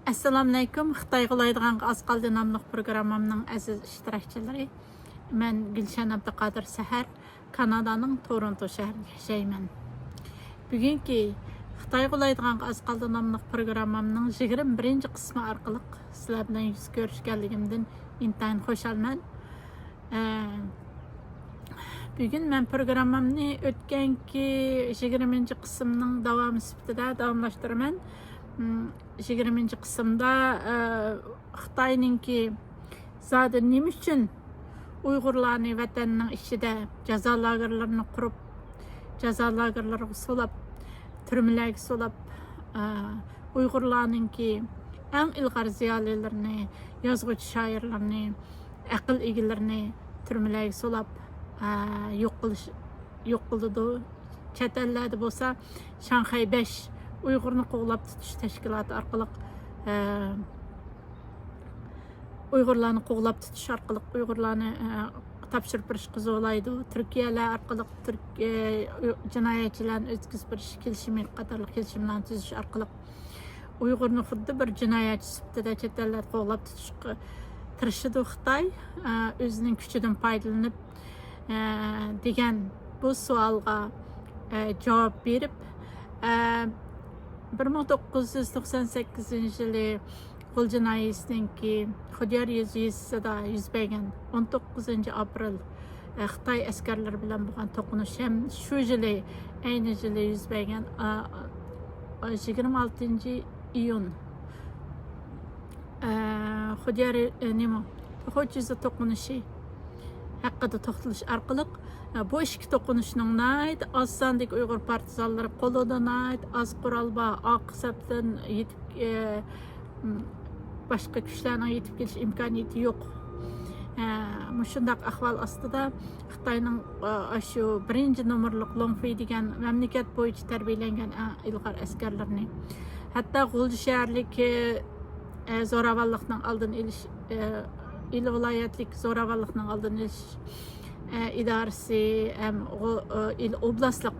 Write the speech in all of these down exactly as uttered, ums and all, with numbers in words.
ئەسسالامۇئەلەيكۇم. خىتايغا ئۇلايدىغانغا ئاز قالدى ناملىق پروگراممامنىڭ ئەزىز ئىشتىراكچىلىرى. مەن گۈلشەن ئابدۇقادىر سەھەر، كانادانىڭ تورونتو شەھىرىدە ياشايمەن. بۈگۈنكى خىتايغا ئۇلايدىغانغا ئاز قالدى ناملىق پروگراممامنىڭ يىگىرمە بىرىنچى قىسمى ئارقىلىق سىلەر بىلەن يۈز كۆرۈشكەنلىكىمدىن ئىنتايىن خۇشالمەن. ئە، بۈگۈن مەن پروگراممامنى ئۆتكەنكى يىگىرمىنچى قىسىمنىڭ داۋامى سۈپىتىدە داۋاملاشتۇرىمەن. م، يىگىرمىنچى قىسىمدا، ئە، خىتاينىڭكى زادى نېمە ئۈچۈن ئۇيغۇرلارنى ۋەتەننىڭ ئىچىدە جازا لاگېرلىرىنى قۇرۇپ، جازا لاگېرلىرىغا سولاپ، تۈرمىلەرگە سولاپ، ئە، ئۇيغۇرلارنىڭكى ئەڭ ئىلغار زىيالىيلىرىنى، يازغۇچى شائىرلىرىنى، ئەقىل ئىگىلىرىنى تۈرمىلەرگە سولاپ، ئە، يوق قىلىش، يوق قىلىدۇ. چەت ئەللەردە بولسا شاڭخەي بەش ئۇيغۇرنى قوغلاپ تۇتۇش تەشكىلاتى ئارقىلىق، ئە، ئۇيغۇرلارنى قوغلاپ تۇتۇش ئارقىلىق ئۇيغۇرلارنى، ئە، تاپشۇرۇپ بېرىشقا زورلايدۇ. تۈركىيەلەر ئارقىلىق تۈرك، ئە، جىنايەتچىلەرنى ئۆتكۈزۈپ بېرىش كېلىشىمى قاتارلىق كېلىشىملەرنى تۈزۈش ئارقىلىق ئۇيغۇرنى خۇددى بىر جىنايەتچى سۈپىتىدە چەت ئەللەردە قوغلاپ تۇتۇشقا تىرىشىدۇ خىتاي. ئە، ئۆزىنىڭ كۈچىدىن پايدىلىنىپ، ئە، دېگەن بۇ سوئالغا، ئە، جاۋاب بېرىپ، ئە، بىر مىڭ توققۇز يۈز توقسان سەككىزىنچى يىلى غۇلجا ناھىيەسىنىڭكى خۇديار يېزىسىدا يۈز بەرگەن ئون توققۇزىنچى ئاپرېل، ئە، خىتاي ئەسكەرلىرى بىلەن بولغان توقۇنۇش ھەم شۇ يىلى، ئەينى يىلى يۈز بەرگەن، ئا، ئا، يىگىرمە ئالتىنچى ئىيۇن، ئە، خۇديار، ئە، نېمە، توخۇچىزا توقۇنۇشى ھەققىدە توختىلىش ئارقىلىق، ئە، بۇ ئىككى توقۇنۇشنىڭ ناھايىتى ئاز ساندىكى ئۇيغۇر پارتىزانلىرى قولىدا ناھايىتى ئاز قورال بار، ئارقا سەپتىن يېتىپ، ئە، باشقا كۈچلەرنىڭ يېتىپ كېلىش ئىمكانىيىتى يوق. ئە، مۇشۇنداق ئەھۋال ئاستىدا خىتاينىڭ، ئە، ئاشۇ بىرىنچى نومۇرلۇق لوڭفېي دېگەن مەملىكەت بويىچە تەربىيەلەنگەن ئەڭ ئىلغار ئەسكەرلىرىنى، ھەتتا غۇلجا شەھەرلىك، ئە، زوراۋانلىقنىڭ ئالدىنى ئېلىش، ئە، ئىلى ۋىلايەتلىك زوراۋانلىقنىڭ ئالدىنى ئېلىش، ئە، ئىدارىسى ھەم غۇ-، ئە، ئىلى ئوبلاستلىق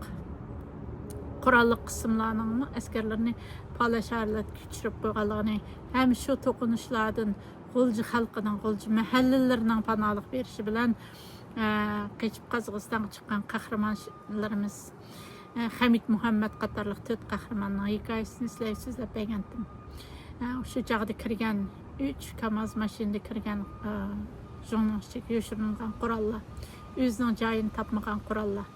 قوراللىق قىسىملارنىڭمۇ ئەسكەرلىرىنى پالاش ھالەتكە چۈشۈرۈپ قويغانلىقىنى ھەم شۇ توقۇنۇشلاردىن غۇلجا خەلقىنىڭ، غۇلجا مەھەللىلىرىنىڭ پاناھلىق بېرىشى بىلەن، ئە، قېچىپ قازاقىستانغا چىققان قەھرىمانلىرىمىز، ئە، خەمىت مۇھەممەد قاتارلىق تۆت قەھرىماننىڭ ھېكايىسىنى سىلەرگە سۆزلەپ بەرگەنتىم. ئە، شۇ چاغدا كىرگەن ئۈچ كاماز ماشىنىدا كىرگەن، ئە، زۇڭنىڭ ئىچىگە يوشۇرۇنغان قوراللار، ئۆزىنىڭ جايىنى تاپمىغان قوراللار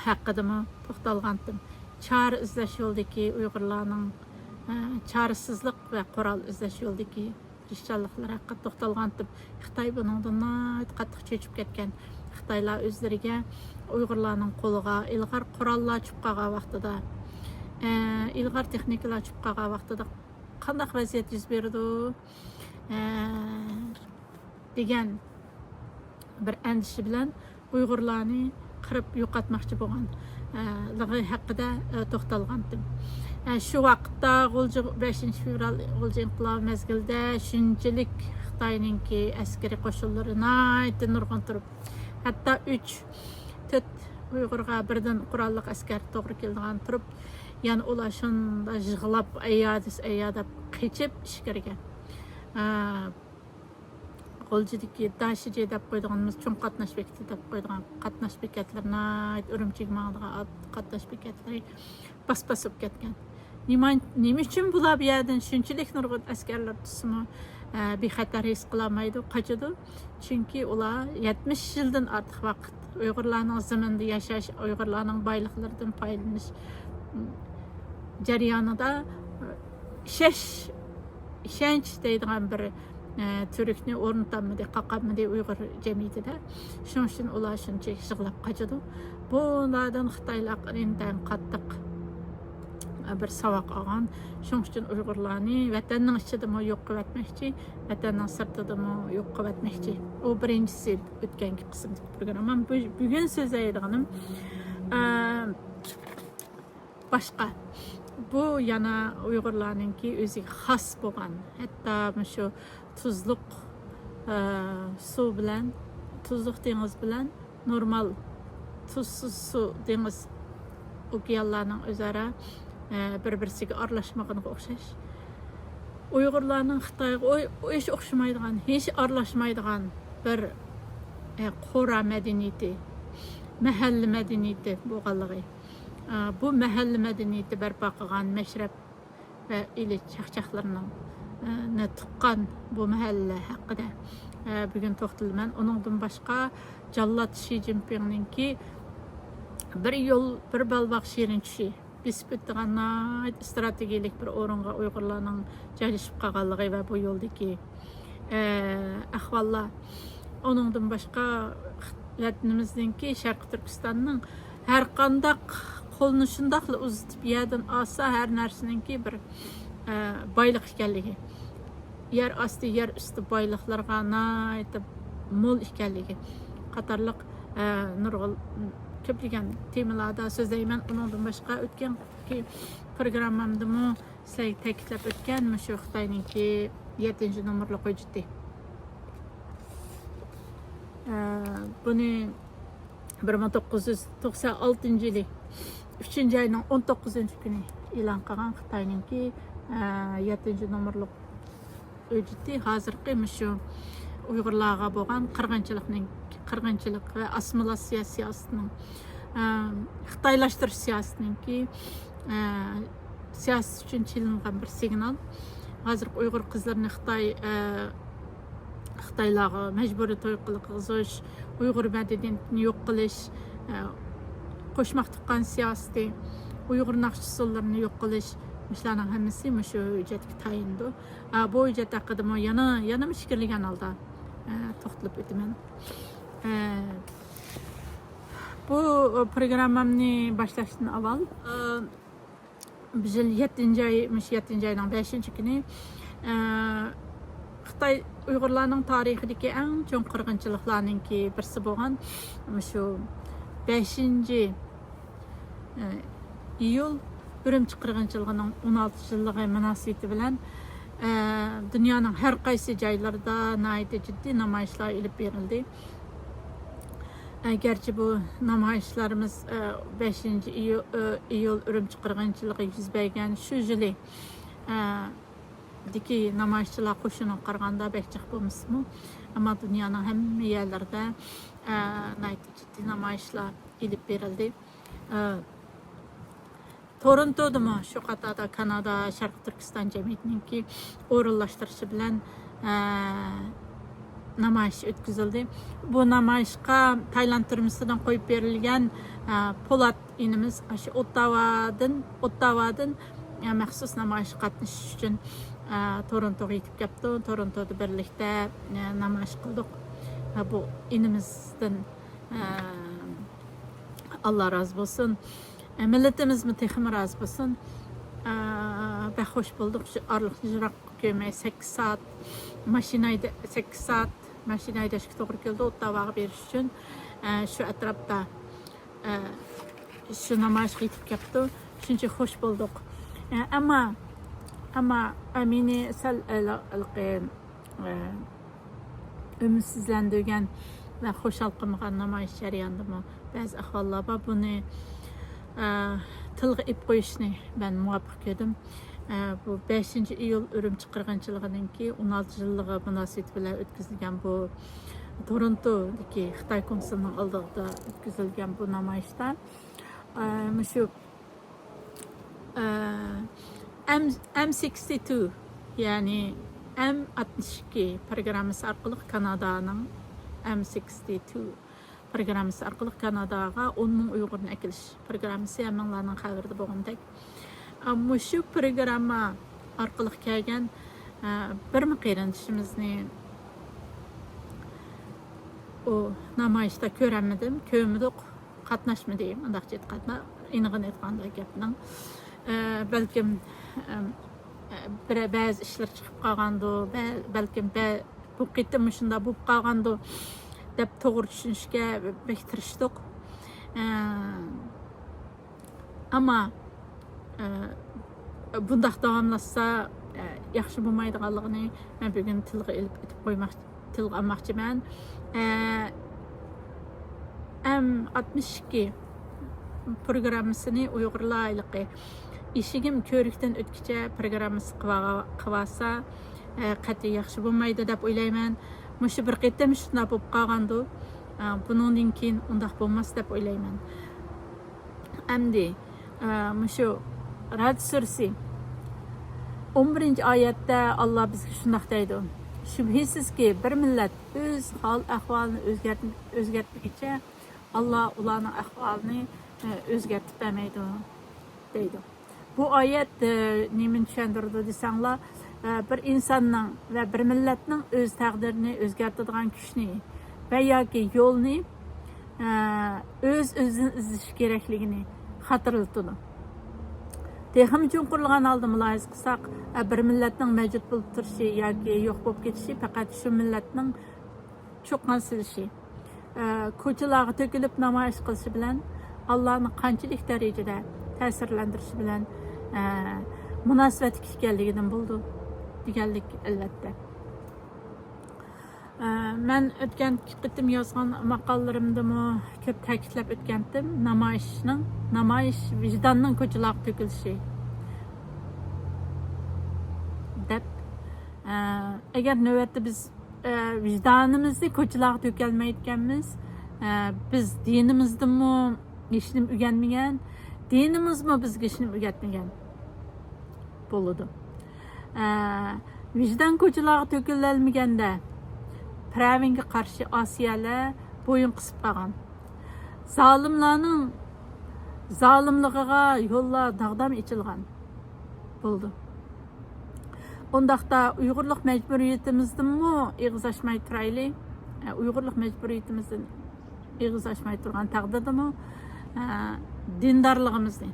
ھەققىدىمۇ توختالغانتىم. چارە ئىزدەش يولىدىكى ئۇيغۇرلارنىڭ، ئە، چارىسىزلىق ۋە قورال ئىزدەش يولىدىكى تىرىشچانلىقلىرى ھەققىدە توختالغانتىم. خىتاي بۇنىڭدىن ناھايىتى قاتتىق چۆچۈپ كەتكەن. خىتايلار ئۆزلىرىگە ئۇيغۇرلارنىڭ قولىغا ئىلغار قوراللار چۈشۈپ قالغان ۋاقتىدا، ئە، ئىلغار تېخنىكىلار چۈشۈپ قالغان ۋاقتىدا قانداق ۋەزىيەت يۈز بېرىدۇ، ئە، دېگەن بىر ئەندىشە بىلەن ئۇيغۇرلارنى قىرىپ يوقاتماقچى بولغان، ئە، لىقى ھەققىدە، ئە، توختالغانتىم. ئە، شۇ ۋاقىتتا غۇلجا بەشىنچى فېۋرال غۇلجا ئىنقىلابى مەزگىلىدە شۇنچىلىك خىتاينىڭكى ئەسكىرىي قوشۇنلىرى ناھايىتى نۇرغۇن تۇرۇپ، ھەتتا ئۈچ، تۆت ئۇيغۇرغا بىردىن قوراللىق ئەسكەر توغرا كېلىدىغان تۇرۇپ، يەنە ئۇلار شۇنداق يىغلاپ، ئەييا دېسە ئەييا دەپ قېچىپ ئىچكىرىگە، ئە، غۇلجىدىكى داشىجى دەپ قويىدىغىنىمىز چوڭ قاتناش بېكىتى دەپ قويىدىغان قاتناش بېكەتلىرى، ناھايىتى ئۈرۈمچىگە ماڭىدىغان ئات-، قاتناش بېكەتلىرى باس-باس بولۇپ كەتكەن. نېمە، نېمە ئۈچۈن بۇلار بۇ يەردىن شۇنچىلىك نۇرغۇن ئەسكەرلەر تۇتسىمۇ، ئە، بىخەتەر ھېس قىلالمايدۇ، قاچىدۇ؟ چۈنكى ئۇلار يەتمىش يىلدىن ئارتۇق ۋاقىت ئۇيغۇرلارنىڭ زېمىنىدا ياشاش، ئۇيغۇرلارنىڭ بايلىقلىرىدىن پايدىلىنىش جەريانىدا ئىشەش، ئىشەنچ دەيدىغان بىر، ئە، تۈرۈكنى ئورنىتالمىدى، قاقالمىدى ئۇيغۇر جەمئىيىتىدە. شۇنىڭ ئۈچۈن ئۇلار شۇنچە يىغلاپ قاچىدۇ. بۇلاردىن خىتايلار ئىنتايىن قاتتىق، ئە، بىر ساۋاق ئالغان. شۇنىڭ ئۈچۈن ئۇيغۇرلارنى ۋەتەننىڭ ئىچىدىمۇ يوق قىلىۋەتمەكچى، ۋەتەننىڭ سىرتىدىمۇ يوق قىلىۋەتمەكچى. ئۇ بىرىنچىسى ئۆتكەنكى قىسىمدىكى پروگراممام. بۈ-، بۈگۈن سۆزلەيدىغىنىم، ئە، باشقا. بۇ يەنە ئۇيغۇرلارنىڭكى ئۆزىگە خاس بولغان، ھەتتا مۇشۇ تۇزلۇق، ئە، سۇ بىلەن، تۇزلۇق دېڭىز بىلەن نورمال تۇزسىز سۇ، دېڭىز، ئوكيانلارنىڭ ئۆزئارا، ئە، بىر-بىرسىگە ئارىلاشمىغىنىغا ئوخشاش. ئۇيغۇرلارنىڭ خىتايغا ئوي-، ھېچ ئوخشىمايدىغان، ھېچ ئارىلاشمايدىغان بىر، ئە، قورا مەدەنىيىتى، مەھەللە مەدەنىيىتى بولغانلىقى، ئە، بۇ مەھەللە مەدەنىيىتى بەرپا قىلغان مەشرەپ ۋە ئىلى چاقچاقلىرىنىڭ، ئە، نى تۇغقان بۇ مەھەللە ھەققىدە، ئە، بۈگۈن توختىلىمەن. ئۇنىڭدىن باشقا، جاللات شى جىنپىڭنىڭكى بىر يول، بىر بەلباغ شېرىن چۈشى بېسىپ ئۆتىدىغان ناھايىتى ئىستراتېگىيەلىك بىر ئورۇنغا ئۇيغۇرلارنىڭ جايلىشىپ قالغانلىقى ۋە بۇ يولدىكى، ئە، ئەھۋاللار. ئۇنىڭدىن باشقا، ۋەتىنىمىزنىڭكى، شەرقىي تۈركىستاننىڭ ھەر قانداق قولنى شۇنداقلا ئۇزىتىپ يەردىن ئالسا، ھەر نەرسىنىڭكى بىر، ئە، بايلىق ئىكەنلىكى، يەر ئاستى، يەر ئۈستى بايلىقلىرىغا ناھايىتى مول ئىكەنلىكى قاتارلىق، ئە، نۇرغۇن، كۆپلىگەن تېمىلاردا سۆزلەيمەن. ئۇنىڭدىن باشقا، ئۆتكەنكى پروگراممامدىمۇ سىلەرگە تەكىتلەپ ئۆتكەن مۇشۇ خىتاينىڭكى يەتتىنچى نومۇرلۇق ھۆججىتى. ئە، بۇنى بىر مىڭ توققۇز يۈز توقسان ئالتىنچى يىلى ئۈچىنچى ئاينىڭ ئون توققۇزىنچى كۈنى ئېلان قىلغان خىتاينىڭكى، ئە، يەتتىنچى نومۇرلۇق ھۆججىتى ھازىرقى مۇشۇ ئۇيغۇرلارغا بولغان قىرغىنچىلىقنىڭ، قىرغىنچىلىق ۋە ئاسسىمىلياتسىيە سىياسىتىنىڭ، ئە، خىتايلاشتۇرۇش سىياسىتىنىڭكى، ئە، سىياسىتى ئۈچۈن چېلىنغان بىر سىگنال. ھازىرقى ئۇيغۇر قىزلىرىنى خىتاي، ئە، خىتايلارغا مەجبۇرىي توي قىلغۇزۇش، ئۇيغۇر مەدەنىيىتىنى يوق قىلىش، ئە، قوشماق تۇغقان سىياسىتى، ئۇيغۇر ناخشا ئۇسسۇللىرىنى يوق قىلىش، مۇشۇلارنىڭ ھەممىسى مۇشۇ ھۆججەتكە تايىنىدۇ. ئە، بۇ ھۆججەت ھەققىدىمۇ يەنە، يەنە پىكىرلىگەن ھالدا، ئە، توختىلىپ ئۆتىمەن. ئە، بۇ پروگراممامنى باشلاشتىن ئاۋۋال، ئە، بۇ يىل يەتتىنچى ئاي، مۇشۇ يەتتىنچى ئاينىڭ بەشىنچى كۈنى، ئە، خىتاي ئۇيغۇرلارنىڭ تارىخىدىكى ئەڭ چوڭ قىرغىنچىلىقلارنىڭكى بىرسى بولغان مۇشۇ بەشىنچى، ئە، ئىيۇل ئۈرۈمچى قىرغىنچىلىقىنىڭ ئون ئالتە يىللىقى مۇناسىۋىتى بىلەن، ئە، دۇنيانىڭ ھەر قايسى جايلىرىدا ناھايىتى جىددىي نامايىشلار ئېلىپ بېرىلدى. ئەگەرچە بۇ نامايىشلىرىمىز، ئە، بەشىنچى ئىيۇ-، ئە، ئىيۇل ئۈرۈمچى قىرغىنچىلىقى يۈز بەرگەن شۇ يىلى، ئە، دىكى نامايىشچىلار قوشۇنىغا قارىغاندا بەك جىق بولمىسىمۇ، ئەمما دۇنيانىڭ ھەممە يەرلىرىدە، ئە، ناھايىتى جىددىي نامايىشلار ئېلىپ بېرىلدى. ئە، تورونتودىمۇ شۇ قاتاردا كانادا شەرقىي تۈركىستان جەمئىيىتىنىڭكى ئورۇنلاشتۇرۇشى بىلەن، ئە، نامايىش ئۆتكۈزۈلدى. بۇ نامايىشقا تايلاند تۈرمىسىدىن قويۇپ بېرىلگەن، ئە، پولات ئىنىمىز ئاشۇ ئوتتاۋادىن، ئوتتاۋادىن، ئە، مەخسۇس نامايىشقا قاتنىشىش ئۈچۈن، ئە، تورونتوغا يېتىپ كەپتۇ. تورونتودا بىرلىكتە، ئە، نامايىش قىلدۇق. ئە، بۇ ئىنىمىزدىن، ئە، ئاللا رازى بولسۇن. ئە، مىللىتىمىزمۇ تېخىمۇ رازى بولسۇن. ئە، بەك خوش بولدۇق. شۇ ئارىلىقنى يىراق كۆرمەي سەككىز سائەت ماشىنا ھەيدە-، سەككىز سائەت ماشىنا ھەيدەشكە توغرا كېلىدۇ. ئوتتاۋاغا بېرىش ئۈچۈن، ئە، شۇ ئەتراپتا، ئە، شۇ نامايىشقا يېتىپ كەپتۇ. شۇنچە خوش بولدۇق. ئە، ئەمما، ئەمما، ئە، مېنى سەل، ئە، ھېلىقى، ئە، ئۈمىدسىزلەندۈرگەن ۋە خۇشال قىلمىغان نامايىش جەريانىدىمۇ بەزى ئەھۋاللار بار. بۇنى، ئە، تىلغا ئېلىپ قويۇشنى مەن مۇۋاپىق كۆردۈم. ئە، بۇ بەشىنچى ئىيۇل ئۈرۈمچى قىرغىنچىلىقىنىڭكى ئون ئالتە يىللىقى مۇناسىۋىتى بىلەن ئۆتكۈزۈلگەن بۇ تورونتودىكى خىتاي كونسۇلىنىڭ ئالدىدا ئۆتكۈزۈلگەن بۇ نامايىشتا، ئە، مۇشۇ، ئە، ئەم، ئەم سىكستى تۇ، يەنى ئەم ئاتمىش ئىككى پروگراممىسى ئارقىلىق كانادانىڭ ئەم سىكستى تۇ پروگراممىسى ئارقىلىق كاناداغا ئون مىڭ ئۇيغۇرنى ئەكېلىش پروگراممىسى ھەممىڭلارنىڭ خەۋىرىدە بولغاندەك. ئە، مۇشۇ پروگرامما ئارقىلىق كەلگەن، ئە، بىرمۇ قېرىندىشىمىزنى ئۇ نامايىشتا كۆرەلمىدىم، كۆرمىدۇق، قاتناشمىدى، مۇنداقچە ئېيتقاندا، ئېنىقىنى ئېيتقاندا گەپنىڭ. ئە، بەلكىم، ئەم، ئە، بىر، بەزى ئىشلار چىقىپ قالغاندۇ، بە-، بەلكىم بە-، بۇ قېتىم مۇشۇنداق بولۇپ قالغاندۇ دەپ توغرا چۈشىنىشكە بەك تىرىشتۇق. ئە، ئەمما، ئە، بۇنداق داۋاملاشسا، ئە، ياخشى بولمايدىغانلىقىنى مەن بۈگۈن تىلغا ئېلىپ ئېيتىپ قويماق-، تىلغا ئالماقچىمەن. ئە، ئەم ئاتمىش ئىككى پروگراممىسىنى ئۇيغۇرلار ھېلىقى ئىشىكىم كۆۋرۈكتىن ئۆتكۈچە پروگراممىسى قىلىۋالسا، ئە، قەتئىي ياخشى بولمايدۇ دەپ ئويلايمەن. مۇشۇ بىر قېتىم شۇنداق بولۇپ قالغاندۇ. ئە، بۇنىڭدىن كېيىن ئۇنداق بولماس دەپ ئويلايمەن. ئەمدى، ئە، مۇشۇ رەئد سۈرىسى ئون بىرىنچى ئايەتتە ئاللا بىزگە شۇنداق دەيدۇ: «شۈبھىسىزكى، بىر مىللەت ئۆز ھال-ئەھۋالىنى ئۆزگەرت-، ئۆزگەرتمىگىچە، ئاللا ئۇلارنىڭ ئەھۋالىنى، ئە، ئۆزگەرتىپ بەرمەيدۇ» دەيدۇ. بۇ ئايەت، ئە، نېمىنى چۈشەندۈرىدۇ دېسەڭلار، ئە، بىر ئىنساننىڭ ۋە بىر مىللەتنىڭ ئۆز تەقدىرىنى ئۆزگەرتىدىغان كۈچنى ۋە ياكى يولنى، ئە، ئۆز-ئۆزىدىن ئىزدىشى كېرەكلىكىنى خاتىرىلىتىدۇ. تېخىمۇ چوڭقۇرلىغان ھالدا مۇلاھىزە قىلساق، ئە، بىر مىللەتنىڭ مەۋجۇت بولۇپ تۇرۇشى ياكى يوق بولۇپ كېتىشى پەقەت شۇ مىللەتنىڭ چۇقان سېلىشى، ئە، كوچىلارغا تۆكۈلۈپ نامايىش قىلىشى بىلەن ئاللانى قانچىلىك دەرىجىدە تەسىرلەندۈرۈشى بىلەن، ئە، مۇناسىۋەتلىك ئىكەنلىكىدىن بولىدۇ دېگەنلىك، ئەلۋەتتە. ئە، مەن ئۆتكەن قېتىم يازغان ماقالىلىرىمدىمۇ كۆپ تەكىتلەپ ئۆتكەنتىم، نامايىشنىڭ، نامايىش ۋىجداننىڭ كوچىلارغا تۆكۈلۈشى دەپ. ئە، ئەگەر نۆۋەتتە بىز، ئە، ۋىجدانىمىزنى كوچىلارغا تۆكەلمەيدىكەنمىز، ئە، بىز دىنىمىزدىنمۇ ھېچنېمە ئۆگەنمىگەن، دىنىمىزمۇ بىزگە ھېچنېمە ئۆگەتمىگەن بولىدۇ. ئە، ۋىجدان كوچىلارغا تۆكۈلەلمىگەندە، پىرئەۋنگە قارشى ئاسىيەلەر بويۇن قىسىپ قالغان. زالىملارنىڭ زالىملىقىغا يوللار داغدام ئېچىلغان بولىدۇ. ئۇنداقتا ئۇيغۇرلۇق مەجبۇرىيىتىمىزدىنمۇ ئېغىز ئاچماي تۇرايلى. ئە، ئۇيغۇرلۇق مەجبۇرىيىتىمىزدىن ئېغىز ئاچماي تۇرغان تەقدىردىمۇ، ئە، دىندارلىقىمىزنى،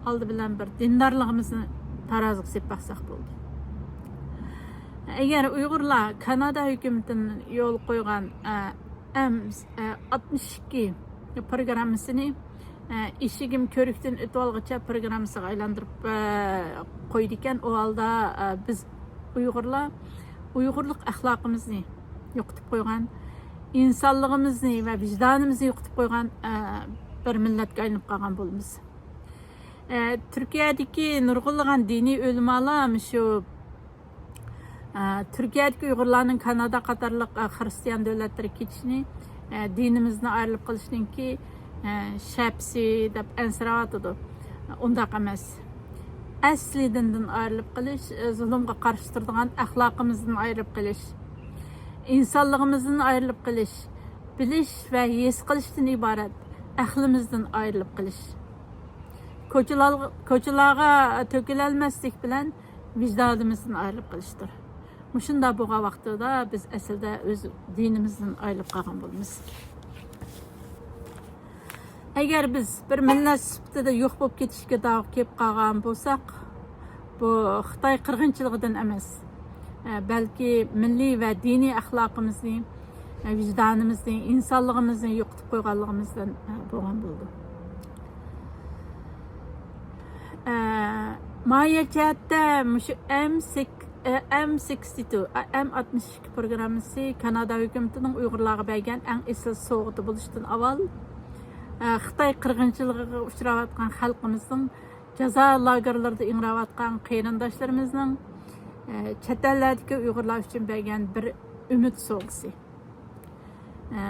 ئالدى بىلەن بىر دىندارلىقىمىزنى تارازىغا سېلىپ باقساق بولدى. ئەگەر ئۇيغۇرلار كانادا ھۆكۈمىتىنىڭ يولغا قويغان، ئە، ئەم، ئە، ئاتمىش ئىككى پروگراممىسىنى، ئە، ئىشىكىم كۆۋرۈكتىن ئۆتۈۋالغۇچە پروگراممىسىغا ئايلاندۇرۇپ، ئە، قويىدىكەن، ئۇ ھالدا، ئە، بىز ئۇيغۇرلار ئۇيغۇرلۇق ئەخلاقىمىزنى يوقىتىپ قويغان، ئىنسانلىقىمىزنى ۋە ۋىجدانىمىزنى يوقىتىپ قويغان، ئە، بىر مىللەتكە ئايلىنىپ قالغان بولىمىز. ئە، تۈركىيەدىكى نۇرغۇنلىغان دىنىي ئۆلىمالار مۇشۇ، ئە، تۈركىيەدىكى ئۇيغۇرلارنىڭ كانادا قاتارلىق، ئە، خىرىستىيان دۆلەتلىرىگە كېتىشىنى، ئە، دىنىمىزنى ئايرىلىپ قېلىشنىڭكى، ئە، شەپىسى دەپ ئەنسىرەۋاتىدۇ. ئۇنداق ئەمەس. ئەسلى دىندىن ئايرىلىپ قېلىش، ئە، زۇلۇمغا قارشى تۇرىدىغان ئەخلاقىمىزدىن ئايرىلىپ قېلىش، ئىنسانلىقىمىزدىن ئايرىلىپ قېلىش، بىلىش ۋە ھېس قىلىشتىن ئىبارەت ئەقلىمىزدىن ئايرىلىپ قېلىش. كوچىلارغا، كوچىلارغا تۆكۈلەلمەسلىك بىلەن ۋىجدانىمىزدىن ئايرىلىپ قېلىشتۇر. مۇشۇنداق بولغان ۋاقتىدا بىز ئەسلىدە ئۆز دىنىمىزدىن ئايرىلىپ قالغان بولىمىز. ئەگەر بىز بىر مىللەت سۈپىتىدە يوق بولۇپ كېتىشكە داۋا كېلىپ قالغان بولساق، بۇ خىتاي قىرغىنچىلىقىدىن ئەمەس، بەلكى مىللىي ۋە دىنىي ئەخلاقىمىزنى، ۋىجدانىمىزنى، ئىنسانلىقىمىزنى يوقىتىپ قويغانلىقىمىزدىن بولغان بولىدۇ. ئە، ماھىيەت جەھەتتە مۇشۇ ئەم سەك-، ئە، ئەم سىكستى تۇ، ئە، ئەم ئاتمىش ئىككى پروگراممىسى كانادا ھۆكۈمىتىنىڭ ئۇيغۇرلارغا بەرگەن ئەڭ ئېسىل سوۋغىتى بولۇشتىن ئاۋۋال، ئە، خىتاي قىرغىنچىلىقىغا ئۇچراۋاتقان خەلقىمىزنىڭ، جازا لاگېرلىرىدا ئىڭراۋاتقان قېرىنداشلىرىمىزنىڭ، ئە، چەت ئەللەردىكى ئۇيغۇرلار ئۈچۈن بەرگەن بىر ئۈمىد سوۋغىسى. ئە،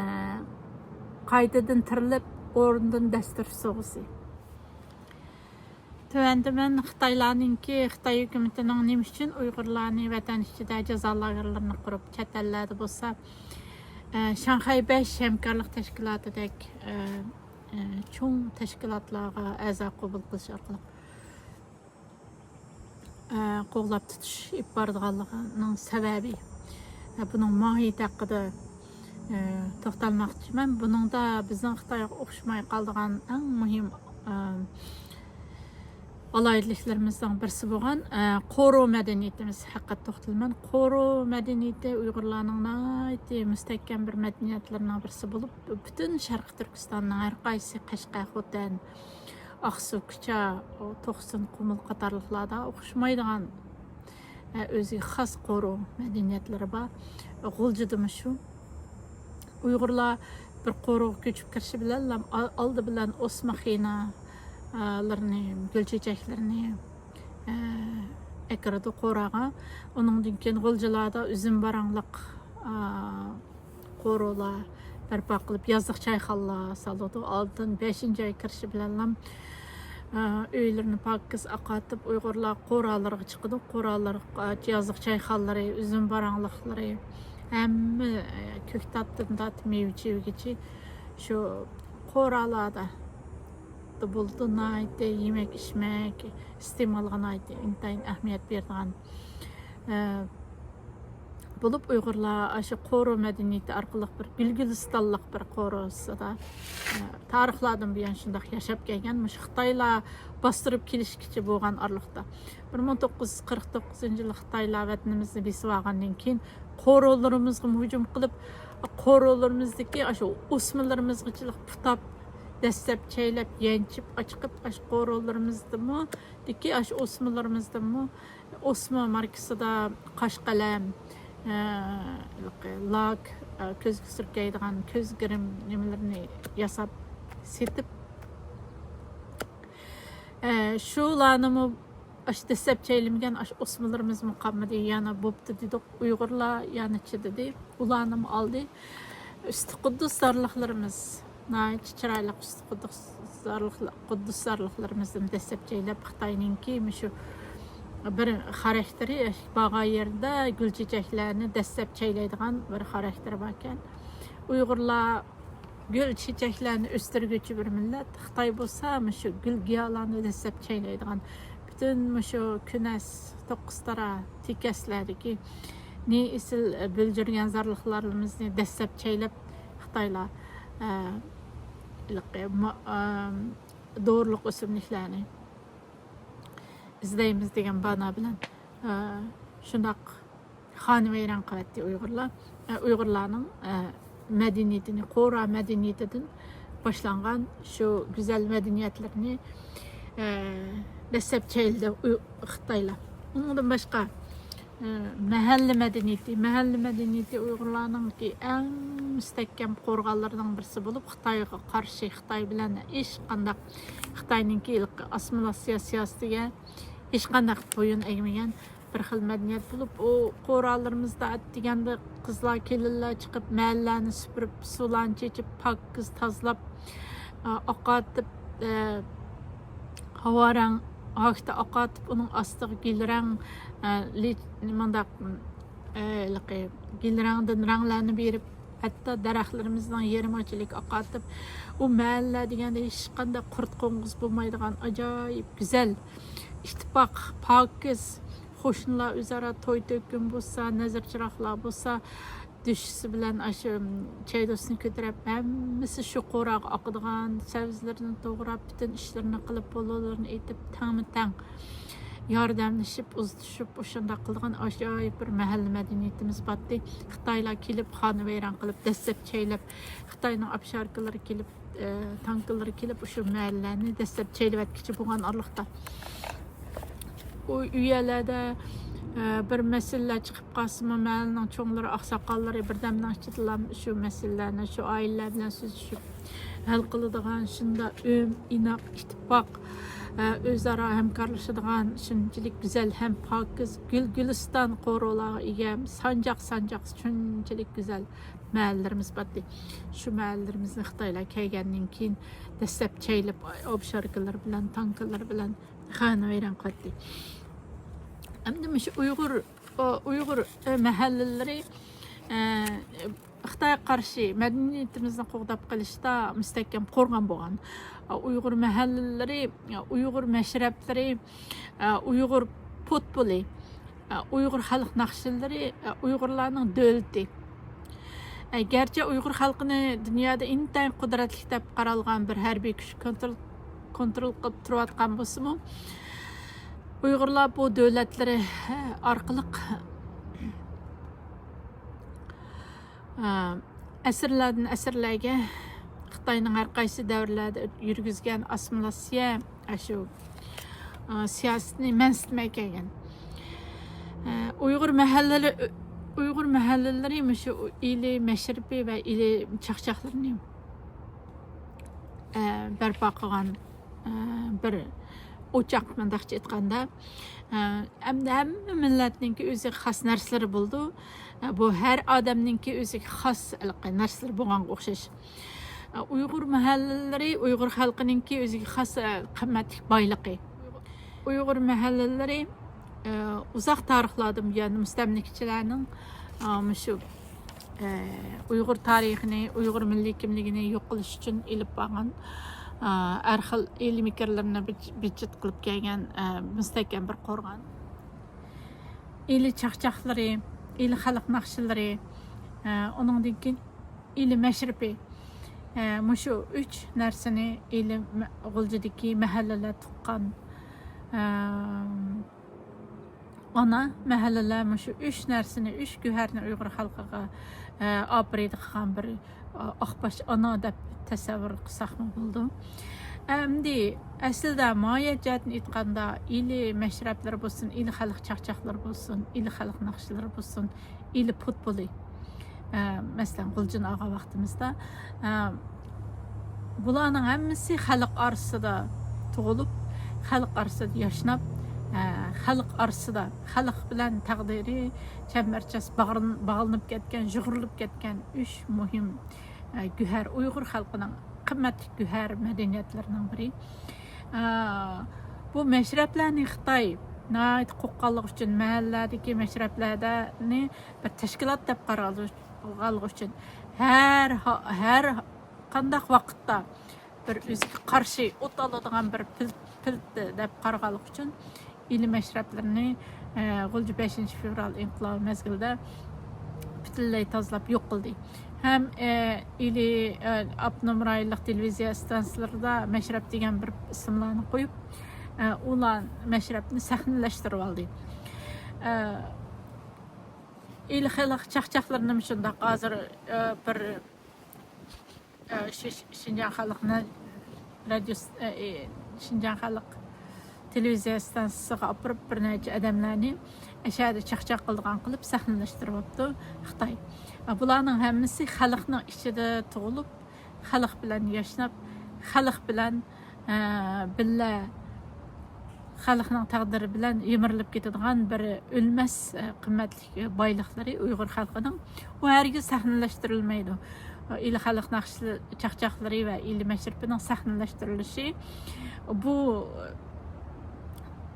قايتىدىن تىرىلىپ، ئورنىدىن دەس تۇرۇش سوۋغىسى. تۆۋەندە مەن خىتايلارنىڭكى، خىتاي ھۆكۈمىتىنىڭ نېمە ئۈچۈن ئۇيغۇرلارنى ۋەتەن ئىچىدە جازا لاگېرلىرىنى قۇرۇپ، چەت ئەللەردە بولسا، ئە، شاڭخەي بەش ھەمكارلىق تەشكىلاتىدەك، ئە، ئە، چوڭ تەشكىلاتلارغا ئەزا قوبۇل قىلىش ئارقىلىق، ئە، قوغلاپ تۇتۇش ئېلىپ بارىدىغانلىقىنىڭ سەۋەبى، ئە، بۇنىڭ ماھىيىتى ھەققىدە، ئە، توختالماقچىمەن. بۇنىڭدا بىزنىڭ خىتايغا ئوخشىماي قالىدىغان ئەڭ مۇھىم، ئە، ئالاھىدىلىكلىرىمىزنىڭ بىرسى بولغان، ئە، قورۇ مەدەنىيىتىمىز ھەققىدە توختىلىمەن. قورۇ مەدەنىيىتى ئۇيغۇرلارنىڭ ناھايىتى مۇستەھكەم بىر مەدەنىيەتلىرىنىڭ بىرسى بولۇپ، پۈتۈن شەرقىي تۈركىستاننىڭ ھەر قايسى، قەشقەر، خوتەن، ئاقسۇ، كۇچا، توقسۇن، قۇمۇل قاتارلىقلاردا ئوخشىمايدىغان، ئە، ئۆزىگە خاس قورۇ مەدەنىيەتلىرى بار. غۇلجىدىمۇ شۇ. ئۇيغۇرلار بىر قورۇغا كۆچۈپ كىرىشى بىلەنلا ئا-، ئالدى بىلەن ئوسما خېنا، لىرىنى، گۈل چېچەكلىرىنى، ئە، ئەكىرىدۇ قوراغا. ئۇنىڭدىن كېيىن غۇلجىلاردا ئۈزۈم باراڭلىق، ئە، قورۇلار بەرپا قىلىپ، يازلىق چايخانىلار سالىدۇ. ئالدىن بەشىنچى ئاي كىرىشى بىلەنلا، ئە، ئۆيلىرىنى پاكىز ئاقارتىپ، ئۇيغۇرلار قورالارغا چىقىدۇ. قورالارغا يازلىق چايخانىلىرى، ئۈزۈم باراڭلىقلىرى، ھەممە، ئە، كۆكتاتتىن تارتىپ مېۋە چېۋىگىچە شۇ قورالاردا بولىدۇ. ناھايىتى يېمەك ئىچمەك، ئىستېمالغا ناھايىتى ئىنتايىن ئەھمىيەت بېرىدىغان، ئە، بولۇپ، ئۇيغۇرلار ئاشۇ قورۇ مەدەنىيىتى ئارقىلىق بىر گۈل گۈلىستانلىق بىر قورۇسىدا، ئە، تارىخلاردىن بۇيان شۇنداق ياشاپ كەلگەن. مۇشۇ خىتايلار باستۇرۇپ كېلىشكىچە بولغان ئارىلىقتا، بىر مىڭ توققۇز يۈز قىرىق توققۇزىنچى يىلى خىتايلار ۋەتىنىمىزنى بېسىۋالغاندىن كېيىن، قورۇلىرىمىزغا ھۇجۇم قىلىپ، قورۇلىرىمىزدىكى ئاشۇ ئوسمىلىرىمىزغىچىلىق پۇتاپ، دەسسەپ چەيلەپ، يەنچۈپ، ئاچىقىپ، ئاشۇ قورۇلىرىمىزدىمۇ، دىكى ئاشۇ ئوسمىلىرىمىزدىمۇ ئوسما ماركىسىدا قاش قەلەم، ئە، لاك، ئە، كۆزگە سۈركەيدىغان كۆز گىرىم نېمىلىرىنى ياساپ سېتىپ، ئە، شۇلارنىمۇ ئاشۇ دەسسەپ چەيلىمىگەن ئاشۇ ئوسمىلىرىمىزمۇ قالمىدى. يەنە بوپتۇ دېدۇق، ئۇيغۇرلار يەنە چىدىدى. ئۇلارنىمۇ ئالدى. ئۈستى قۇددۇس زارلىقلىرىمىز، ناھايىتى چىرايلىق ئۈستى قۇددۇس زارلىقلار، قۇددۇس زارلىقلىرىمىزدىن دەسسەپ چەيلەپ، خىتاينىڭكى مۇشۇ بىر خاراكتېرى، بارغان يېرىدە گۈل چېچەكلەرنى دەسسەپ چەيلەيدىغان بىر خاراكتېرى باركەن. ئۇيغۇرلار گۈل چېچەكلەرنى ئۆستۈرگۈچى بىر مىللەت. خىتاي بولسا مۇشۇ گۈل گىياھلارنى دەسسەپ چەيلەيدىغان، پۈتۈن مۇشۇ كۈنەس، توققۇزتارا تېكەسلەردىكى نى ئېسىل بۆلجۈرگەن زارلىقلىرىمىزنى دەسسەپ چەيلەپ، خىتايلار، ئە، ھېلىقى ما-، ئە، دورىلىق ئۆسۈملۈكلەرنى ئىزدەيمىز دېگەن بانا بىلەن، ئە، شۇنداق خانىۋەيران قىلىۋەتتى ئۇيغۇرلار. ئە، ئۇيغۇرلارنىڭ، ئە، مەدەنىيىتىنى، قورا مەدەنىيىتىدىن باشلانغان شۇ گۈزەل مەدەنىيەتلىرىنى، ئە، دەسسەپ چەيلىدى ئۇي-، خىتايلار. ئۇنىڭدىن باشقا، ئە، مەھەللە مەدەنىيىتى. مەھەللە مەدەنىيىتى ئۇيغۇرلارنىڭكى ئەڭ مۇستەھكەم قورغانلىرىنىڭ بىرسى بولۇپ، خىتايغا قارشى، خىتاي بىلەن ھېچقانداق، خىتاينىڭكى ئاسسىمىلياتسىيە سىياسىتىگە ھېچقانداق بويۇن ئەگمىگەن بىر خىل مەدەنىيەت بولۇپ، ئۇ قورالىرىمىزدا ئەتىگەندە قىزلار، كېلىنلەر چىقىپ، مەھەللىلەرنى سۈپۈرۈپ، سۇلارنى چېچىپ، پاكىز تازىلاپ، ئا، ئاقارتىپ، ئە، ھاۋا رەڭ ھاكتا ئاقارتىپ، ئۇنىڭ ئاستىغا گۈل رەڭ، ئە، لى-، مۇنداق، ئە، ھېلىقى گۈل رەڭدىن رەڭلەرنى بېرىپ، ھەتتا دەرەخلىرىمىزنىڭ يېرىمىچىلىك ئاقارتىپ، ئۇ مەھەللە دېگەندە ھېچقانداق قۇرت قوڭغۇز بولمايدىغان ئاجايىپ گۈزەل، ئىتتىپاق، پاكىز، قوشنىلار ئۆزئارا توي تۆكۈن بولسا، نەزىر چىراغلار بولسا، دۈشىسى بىلەن ئاشۇ چەيدۇسىنى كۆتۈرۈپ، ھەممىسى شۇ قوراغا ئاقىدىغان، سەۋزىلىرىنى توغراپ، پۈتۈن ئىشلىرىنى قىلىپ، بولۇلىرىنى ئېيتىپ، تەڭمۇ تەڭ ياردەملىشىپ، ئۇزىتىشىپ، ئۇشۇنداق قىلىدىغان ئاجايىپ بىر مەھەللە مەدەنىيىتىمىز بارتى. خىتايلار كېلىپ، خانىۋەيران قىلىپ، دەسسەپ چەيلەپ، خىتاينىڭ ئاپشاركىلىرى كېلىپ، ئە، تانكىلىرى كېلىپ، ئۇشۇ مەھەللىلەرنى دەسسەپ چەيلىۋەتكۈچى بولغان ئارىلىقتا، ئۇ، ئۇ يەرلەردە، ئە، بىر مەسىلىلەر چىقىپ قالسىمۇ، مەھەللىنىڭ چوڭلىرى، ئاقساقاللىرى بىردەمنىڭ ئىچىدىلا شۇ مەسىلىلەرنى شۇ ئائىلىلەر بىلەن سۆزلىشىپ ھەل قىلىدىغان، شۇنداق ئۆم، ئىناق، ئىتتىپاق، ئە، ئۆزئارا ھەمكارلىشىدىغان، شۇنچىلىك گۈزەل ھەم پاكىز، گۈل گۈلىستان قورۇلارغا ئىگە، سانجاق سانجاق شۇنچىلىك گۈزەل مەھەللىلىرىمىز بارتى. شۇ مەھەللىلىرىمىزنى خىتايلار كەلگەندىن كېيىن دەسسەپ چەيلەپ، ئوبشاركىلار بىلەن، تانكىلار بىلەن خانىۋەيران قىلاتتى. ئەمدى مۇشۇ ئۇيغۇر، ئۇيغۇر، ئە، مەھەللىلىرى، ئە، خىتايغا قارشى مەدەنىيىتىمىزنى قوغداپ قېلىشتا مۇستەھكەم قورغان بولغان. ئۇيغۇر مەھەللىلىرى، ئۇيغۇر مەشرەپلىرى، ئۇيغۇر پۇتبولى، ئۇيغۇر خەلق ناخشىلىرى، ئۇيغۇرلارنىڭ دۆلىتى. گەرچە ئۇيغۇر خەلقىنى دۇنيادا ئىنتايىن قۇدرەتلىك دەپ قارالغان بىر ھەربىي كۈچ كونترول، كونترول قىلىپ تۇرۇۋاتقان بولسىمۇ، ئۇيغۇرلار بۇ دۆلەتلىرى ئارقىلىق، ئە، ئەسىرلەردىن ئەسىرلەرگە خىتاينىڭ ھەر قايسى دەۋرلەردە يۈرگۈزگەن ئاسسىمىلياتسىيە، ئاشۇ، ئە، سىياسىتىنى مەنسىتمەي كەلگەن. ئە، ئۇيغۇر مەھەللىلىرى، ئۇيغۇر مەھەللىلىرى مۇشۇ ئىلى مەشرىپى ۋە ئىلى چاقچاقلىرىنى، ئە، بەرپا قىلغان بىر ئوچاق، مۇنداقچە ئېيتقاندا. ئەمدى ھەممە مىللەتنىڭكى ئۆزىگە خاس نەرسىلىرى بولىدۇ. بۇ ھەر ئادەمنىڭكى ئۆزىگە خاس ھېلىقى نەرسىلىرى بولغانغا ئوخشاش. ئۇيغۇر مەھەللىلىرى ئۇيغۇر خەلقىنىڭكى ئۆزىگە خاس قىممەتلىك بايلىقى. ئۇيغۇر مەھەللىلىرى ئۇزاق تارىخلاردىن بۇيان مۇستەملىكىچىلەرنىڭ مۇشۇ ئۇيغۇر تارىخىنى، ئۇيغۇر مىللىي كىملىكىنى يوق قىلىش ئۈچۈن ئېلىپ بارغان ھەر خىل ھىيلە-مىكىرلىرىنى بىج-، بىجىت قىلىپ كەلگەن مۇستەھكەم بىر قورغان. ئىلى چاقچاقلىرى، ئىلى خەلق ناخشىلىرى، ئۇنىڭدىن كېيىن ئىلى مەشرىپى. مۇشۇ ئۈچ نەرسىنى ئىلى مە-، غۇلجىدىكى مەھەللىلەر تۇغقان، ئانا مەھەللىلەر مۇشۇ ئۈچ نەرسىنى، ئۈچ گۆھەرنى ئۇيغۇر خەلقىگە ئاپىرىدە قىلغان بىر ئاقباش ئانا دەپ تەسەۋۋۇر قىلساقمۇ بولىدۇ. ئەمدى ئەسلىدە ماھىيەت جەھەتتىن ئېيتقاندا، ئىلى مەشرەپلىرى بولسۇن، ئىلى خەلق چاقچاقلىرى بولسۇن، ئىلى خەلق ناخشىلىرى بولسۇن، ئىلى پۇتبولى، ئە، مەسىلەن، غۇلجىنى ئالغان ۋاقتىمىزدا، ئە، بۇلارنىڭ ھەممىسى خەلق ئارىسىدا تۇغۇلۇپ، خەلق ئارىسىدا ياشناپ، ئە، خەلق ئارىسىدا، خەلق بىلەن تەقدىرى چەمبەرچاس باغرىن-، باغلىنىپ كەتكەن، يۇغۇرۇلۇپ كەتكەن ئۈچ مۇھىم، ئە، گۆھەر، ئۇيغۇر خەلقىنىڭ قىممەتلىك گۆھەر مەدەنىيەتلىرىنىڭ بىرى. ئە، بۇ مەشرەپلەرنى خىتاي ناھايىتى قورققانلىقى ئۈچۈن، مەھەللىلەردىكى مەشرەپلەرنى بىر تەشكىلات دەپ قارىغانلىقى ئۈچۈن، ھەر ھا-، ھەر قانداق ۋاقىتتا بىر ئۆزىگە قارشى ئوت ئالىدىغان بىر پىل-، پىلتە دەپ قارىغانلىقى ئۈچۈن، ئىلى مەشرەپلىرىنى، ئە، غۇلجا بەشىنچى فېۋرال ئىنقىلابى مەزگىلىدە پۈتۈنلەي تازىلاپ يوق قىلدى. ھەم، ئە، ئىلى، ئە، ئاپتونوم رايونلۇق تېلېۋىزىيە ئىستانسىلىرىدا مەشرەپ دېگەن بىر ئىسىملارنى قويۇپ، ئە، ئۇلار مەشرەپنى سەھنىلەشتۈرۈۋالدى. ئە، ئىلى خەلق چاقچاقلىرىنىمۇ شۇنداق، ھازىر، ئە، بىر، ئە، شى-، شى-، شىنجاڭ خەلق نە-، رادىيوسى، ئە، ئى، شىنجاڭ خەلق تېلېۋىزىيە ئىستانسىسىغا ئاپىرىپ، بىر نەچچە ئادەملەرنى ئەشەدە چاقچاق قىلىدىغان قىلىپ سەھنىلەشتۈرۈۋاپتۇ خىتاي. ئە، بۇلارنىڭ ھەممىسى خەلقنىڭ ئىچىدە تۇغۇلۇپ، خەلق بىلەن ياشناپ، خەلق بىلەن، ئە، بىللە خەلقنىڭ تەقدىرى بىلەن يىمىرىلىپ كېتىدىغان بىر ئۆلمەس، ئە، قىممەتلىك بايلىقلىرى ئۇيغۇر خەلقىنىڭ. ئۇ ھەرگىز سەھنىلەشتۈرۈلمەيدۇ. ئىلى خەلق ناخشا چاقچاقلىرى ۋە ئىلى مەشرىپىنىڭ سەھنىلەشتۈرۈلۈشى بۇ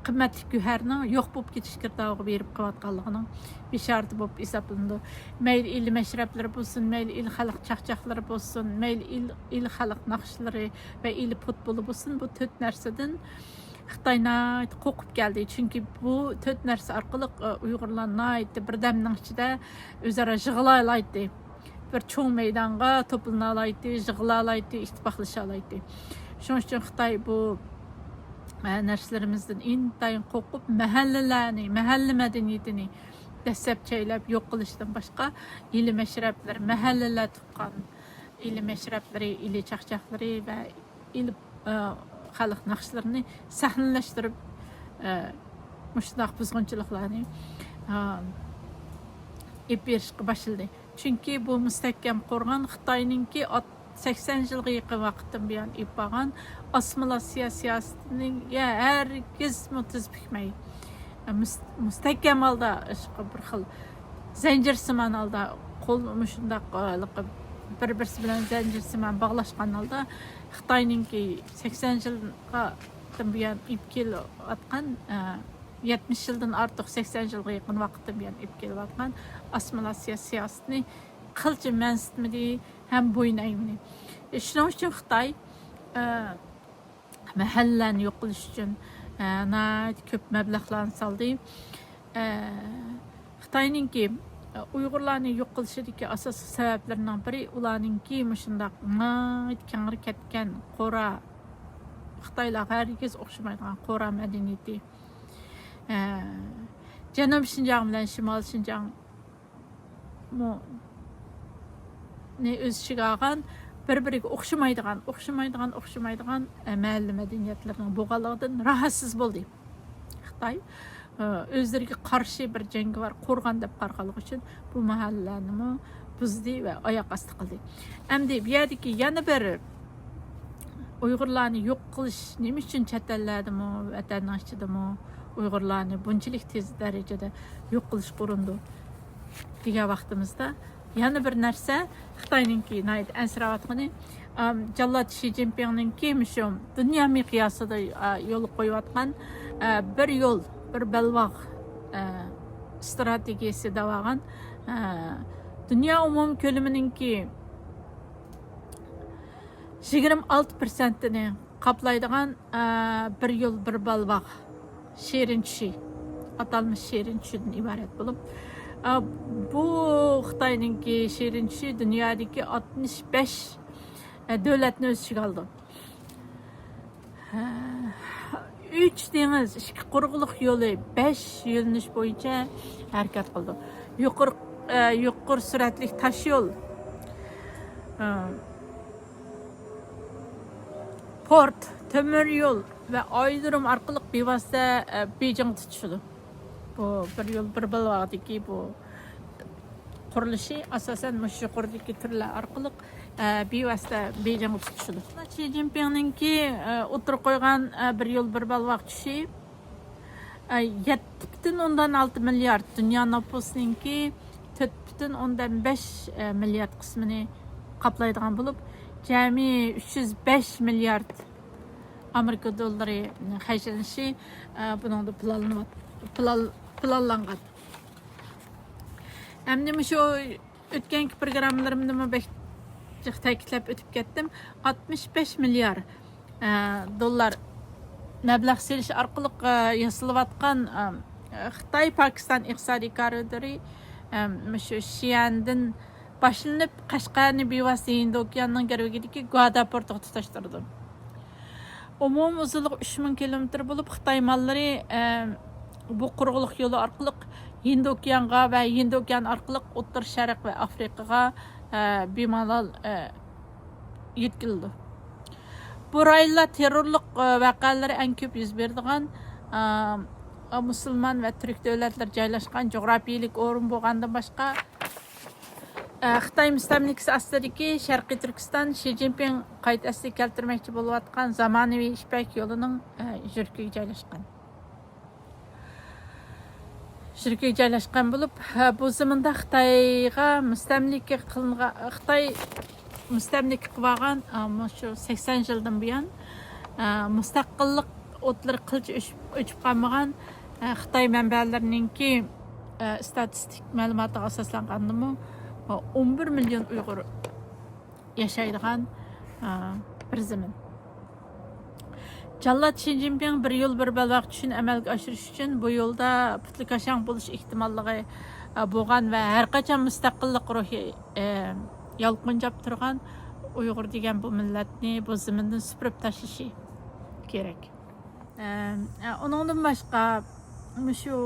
قىممەتلىك گۆھەرنىڭ يوق بولۇپ كېتىش گىردابىغا بېرىپ قېلىۋاتقانلىقىنىڭ بېشارىتى بولۇپ ھېسابلىنىدۇ. مەيلى ئىلى مەشرەپلىرى بولسۇن، مەيلى ئىلى خەلق چاقچاقلىرى بولسۇن، مەيلى ئىل-، ئىلى خەلق ناخشىلىرى ۋە ئىلى پۇتبولى بولسۇن، بۇ تۆت نەرسىدىن خىتاي ناھايىتى قورقۇپ كەلدى. چۈنكى بۇ تۆت نەرسە ئارقىلىق، ئە، ئۇيغۇرلار ناھايىتى بىردەمنىڭ ئىچىدە ئۆزئارا يىغىلالايتتى. بىر چوڭ مەيدانغا توپلىنالايتتى، يىغىلالايتتى، ئىتتىپاقلىشالايتتى. شۇنىڭ ئۈچۈن خىتاي بۇ، ئە، نەرسىلىرىمىزدىن ئىنتايىن قورقۇپ، مەھەللىلەرنى، مەھەللە مەدەنىيىتىنى دەسسەپ چەيلەپ يوق قىلىشتىن باشقا، ئىلى مەشرەپلىرى، مەھەللىلەر تۇغقان ئىلى مەشرەپلىرى، ئىلى چاقچاقلىرى ۋە ئىلى، ئە، خەلق ناخشىلىرىنى سەھنىلەشتۈرۈپ، ئە، مۇشۇنداق بۇزغۇنچىلىقلارنى، ئە، ئېلىپ بېرىشقا باشلىدى. چۈنكى بۇ مۇستەھكەم قورغان خىتاينىڭكى ئات-، سەكسەن يىلغا يېقىن ۋاقىتتىن بۇيان ئېلىپ بارغان ئاسسىمىلياتسىيە سىياسىتىگە ھەرگىزمۇ تىز پۈكمەي، مۇس-، مۇستەھكەم ھالدا، ئىشقا بىر خىل زەنجىرسىمان ھالدا قول مۇشۇنداق، ئە، بىر-بىرسى بىلەن زەنجىرسىمان باغلاشقان ھالدا خىتاينىڭكى سەكسەن يىلغا بۇيان ئېلىپ كېلىۋاتقان، ئە، يەتمىش يىلدىن ئارتۇق، سەكسەن يىلغا يېقىن ۋاقىتتىن بۇيان ئېلىپ كېلىۋاتقان ئاسسىمىلياتسىيە سىياسىتىنى قىلچە مەنسىتمىدى ھەم بويۇن ئەگمىدى. شۇنىڭ ئۈچۈن خىتاي، ئە، مەھەللىلەرنى يوق قىلىش ئۈچۈن، ئە، ناھايىتى كۆپ مەبلەغلەرنى سالدى. ئە، خىتاينىڭكى، ئە، ئۇيغۇرلارنى يوق قىلىشىدىكى ئاساسلىق سەۋەبلىرىنىڭ بىرى ئۇلارنىڭكى مۇشۇنداق ناھايىتى كەڭرى كەتكەن قورا، خىتايلارغا ھەرگىز ئوخشىمايدىغان قورا مەدەنىيىتى. ئە، جەنۇبىي شىنجاڭ بىلەن شىمالىي شىنجاڭ مۇ-، نى ئۆز ئىچىگە ئالغان، بىر-بىرىگە ئوخشىمايدىغان، ئوخشىمايدىغان، ئوخشىمايدىغان، ئە، مەھەللە مەدەنىيەتلىرىنىڭ بولغانلىقىدىن راھەتسىز بولدى خىتاي. ئە، ئۆزلىرىگە قارشى بىر جەڭگىۋار قورغان دەپ قارىغانلىقى ئۈچۈن بۇ مەھەللىلەرنىمۇ بۇزدى ۋە ئاياق ئاستى قىلدى. ئەمدى بۇ يەردىكى يەنە بىر ئۇيغۇرلارنى يوق قىلىش نېمە ئۈچۈن چەت ئەللەردىمۇ، ۋەتەننىڭ ئىچىدىمۇ ئۇيغۇرلارنى بۇنچىلىك تېز دەرىجىدە يوق قىلىشقا ئۇرۇنىدۇ دېگەن ۋاقتىمىزدا، يەنە بىر نەرسە، خىتاينىڭكى ناھايىتى ئەنسىرەۋاتقىنى، ئام، جاللات شى جىنپىڭنىڭكى مۇشۇ دۇنيا مىقياسىدا، ئا، يولغا قويۇۋاتقان، ئا، بىر يول، بىر بەلباغ، ئا، ئىستراتېگىيىسى دەۋالغان، ئا، دۇنيا ئومۇمىي كۆلىمىنىڭكى يىگىرمە ئالتە پىرسەنتىنى قاپلايدىغان، ئە، بىر يول، بىر بەلباغ شېرىن چۈشى، ئاتالمىش شېرىن چۈشىدىن ئىبارەت بولۇپ، ئە، بۇ خىتاينىڭكى شېرىن چۈشى دۇنيادىكى ئاتمىش بەش، ئە، دۆلەتنى ئۆز ئىچىگە ئالىدۇ. ئە، ئۈچ دېڭىز، ئىككى قۇرۇقلۇق يولى، بەش يۆنىلىش بويىچە ھەرىكەت قىلىدۇ. يۇقىرى، ئە، يۇقىرى سۈرئەتلىك تاش يول، ئە، پورت، تۆمۈر يول ۋە ئايرودروم ئارقىلىق بىۋاسىتە، ئە، بېيجىڭغا تۇتىشىدۇ. بۇ بىر يول، بىر بەلباغدىكى بۇ قۇرۇلۇشى ئاساسەن مۇشۇ يۇقىرىدىكى تۈرلەر ئارقىلىق، ئە، بىۋاسىتە بېيجىڭغا تۇتىشىدۇ. شى جىنپىڭنىڭكى، ئە، ئوتتۇرىغا قويغان، ئە، بىر يول، بىر بەلباغ چۈشى، ئە، يەتتە پۈتۈن ئوندىن ئالتە مىليارد، دۇنيا نوپۇسىنىڭكى تۆت پۈتۈن ئوندىن بەش، ئە، مىليارد قىسمىنى قاپلايدىغان بولۇپ، جەمئىي ئۈچ يۈز بەش مىليارد ئامېرىكا دوللىرى خەجلىنىشى، ئە، بۇنىڭدا پىلانلىنىۋات-، پىلان-، پىلانلانغان. ئەمدى مۇشۇ ئۆتكەنكى پروگراممىلىرىمدىمۇ بەك جىق تەكىتلەپ ئۆتۈپ كەتتىم. ئاتمىش بەش مىليار، ئە، دوللار مەبلەغ سېلىش ئارقىلىق، ئە، ياسىلىۋاتقان، ئە، خىتاي پاكىستان ئىقتىسادىي كارىدورى، ئە، مۇشۇ شيەندىن باشلىنىپ، قەشقەرنى بىۋاسىتە ھىندى ئوكيانىنىڭ گىرۋىكىدىكى گۇادا پورتىغا تۇتاشتۇرىدۇ. ئومۇمىي ئۇزۇنلۇقى ئۈچ مىڭ كىلومېتىر بولۇپ، خىتاي ماللىرى، ئە، بۇ قۇرۇقلۇق يولى ئارقىلىق ھىندى ئوكيانغا ۋە ھىندى ئوكيانى ئارقىلىق ئوتتۇرا شەرق ۋە ئافرىقىغا، ئە، بىمالال، ئە، يۆتكىلىدۇ. بۇ رايونلار تېررورلۇق، ئە، ۋەقەلىرى ئەڭ كۆپ يۈز بېرىدىغان، ئە، مۇسۇلمان ۋە تۈرك دۆلەتلىرى جايلاشقان جۇغراپىيىلىك ئورۇن بولغاندىن باشقا، ئە، خىتاي مۇستەملىكىسى ئاستىدىكى شەرقىي تۈركىستان شى جىنپىڭ قايتا ئەسلىگە كەلتۈرمەكچى بولۇۋاتقان زامانىۋى يىپەك يولىنىڭ، ئە، يۈرىكىگە جايلاشقان. يۈرىكىگە جايلاشقان بولۇپ، ئە، بۇ زېمىندا خىتايغا مۇستەملىكە قىلىنغان، خىتاي مۇستەملىكە قىلىۋالغان، ئە، مۇشۇ سەكسەن يىلدىن بۇيان، ئە، مۇستەقىللىق ئوتلىرى قىلچە ئۆچۈپ، ئۆچۈپ قالمىغان، ئە، خىتاي مەنبەلىرىنىڭكى، ئە، ئىستاتىستىك مەلۇماتىغا ئاساسلانغاندىمۇ، ئون بىر مىليون ئۇيغۇر ياشايدىغان، ئە، بىر زېمىن. جاللات شى جىنپىڭ بىر يول، بىر بەلباغ چۈشىنى ئەمەلگە ئاشۇرۇش ئۈچۈن بۇ يولدا پۇتلىكاشاڭ بولۇش ئېھتىماللىقى، ئە، بولغان ۋە ھەرقاچان مۇستەقىللىق روھى، ئە، يالقۇنجاپ تۇرغان ئۇيغۇر دېگەن بۇ مىللەتنى بۇ زېمىندىن سۈپۈرۈپ تاشلىشى كېرەك. ئە، ئۇنىڭدىن باشقا، مۇشۇ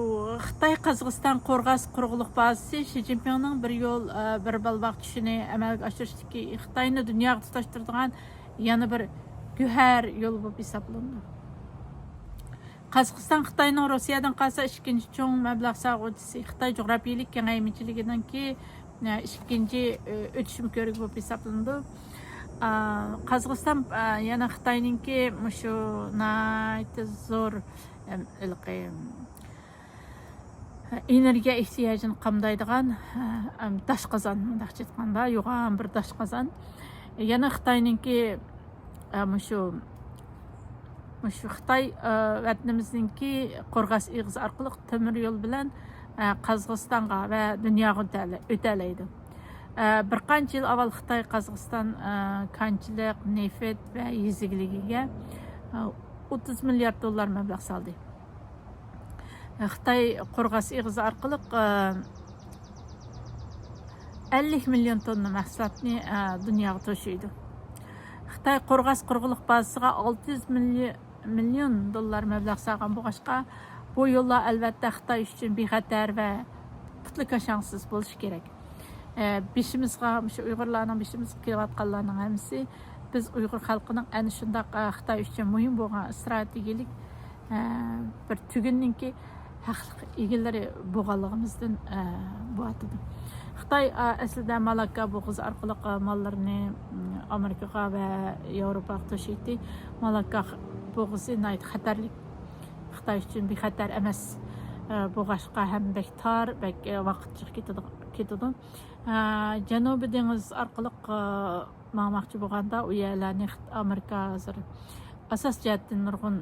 خىتاي قازاقىستان قورغاس قۇرۇقلۇق بازىسى شى جىنپىڭنىڭ بىر يول، ئە، بىر بەلباغ چۈشىنى ئەمەلگە ئاشۇرۇشتىكى خىتاينى دۇنياغا تۇتاشتۇرىدىغان يەنە بىر گۆھەر يول بولۇپ ھېسابلىنىدۇ. قازاقىستان خىتاينىڭ روسىيەدىن قالسا ئىككىنچى چوڭ مەبلەغ سالغۇچىسى، خىتاي جۇغراپىيىلىك كېڭەيمىچىلىكىنىڭكى، ئە، ئىككىنچى، ئە، ئۆتۈشمە كۆۋرۈكى بولۇپ ھېسابلىنىدۇ. ئا، قازاقىستان، ئا، يەنە خىتاينىڭكى مۇشۇ ناھايىتى زور، ئەم، ھېلىقى، ئېنېرگىيە ئېھتىياجىنى قامدايدىغان، ئەم، داشقازان، مۇنداقچە ئېيتقاندا، يوغان بىر داشقازان. يەنە خىتاينىڭكى، ئە، مۇشۇ، مۇشۇ خىتاي، ئە، ۋەتىنىمىزنىڭكى قورغاس ئېغىزى ئارقىلىق تۆمۈر يول بىلەن، ئە، قازاقىستانغا ۋە دۇنياغا ئۆتەلە-، ئۆتەلەيدۇ. ئە، بىر قانچە يىل ئاۋۋال خىتاي قازاقىستان، ئە، كانچىلىق، نېفىت ۋە يېزا ئىگىلىكىگە، ئە، ئوتتۇز مىليارد دوللار مەبلەغ سالدى. خىتاي قورغاس ئېغىزى ئارقىلىق، ئە، ئەللىك مىليون توننا مەھسۇلاتنى، ئە، دۇنياغا توشۇيدۇ. خىتاي قورغاس قۇرۇقلۇق بازىسىغا ئالتە يۈز مىليون، مىليون دوللار مەبلەغ سالغان بولغاچقا، بۇ يوللار ئەلۋەتتە خىتاي ئۈچۈن بىخەتەر ۋە پۇتلىكاشاڭسىز بولۇشى كېرەك. ئە، بېشىمىزغا، مۇشۇ ئۇيغۇرلارنىڭ بېشىمىزغا كېلىۋاتقانلارنىڭ ھەممىسى بىز ئۇيغۇر خەلقىنىڭ ئەنە شۇنداق، ئە، خىتاي ئۈچۈن مۇھىم بولغان ئىستراتېگىيەلىك، ئە، بىر تۈگۈننىڭكى ھەقلىق ئىگىلىرى بولغانلىقىمىزدىن بولۇۋاتىدۇ. خىتاي ئەسلىدە مالاككا بوغۇزى ئارقىلىق ماللىرىنى ئامېرىكىغا ۋە ياۋروپاغا توشۇيتتى. مالاككا بوغۇزى ناھايىتى خەتەرلىك، خىتاي ئۈچۈن بىخەتەر ئەمەس بولغاچقا ھەم بەك تار، بەك ۋاقىتلىق كېتىدۇ. جەنۇبىي دېڭىز ئارقىلىق ماڭماقچى بولغاندا، ئۇ يەرلەرنى ئامېرىكا ھازىر ئاساس جەھەتتىن نۇرغۇن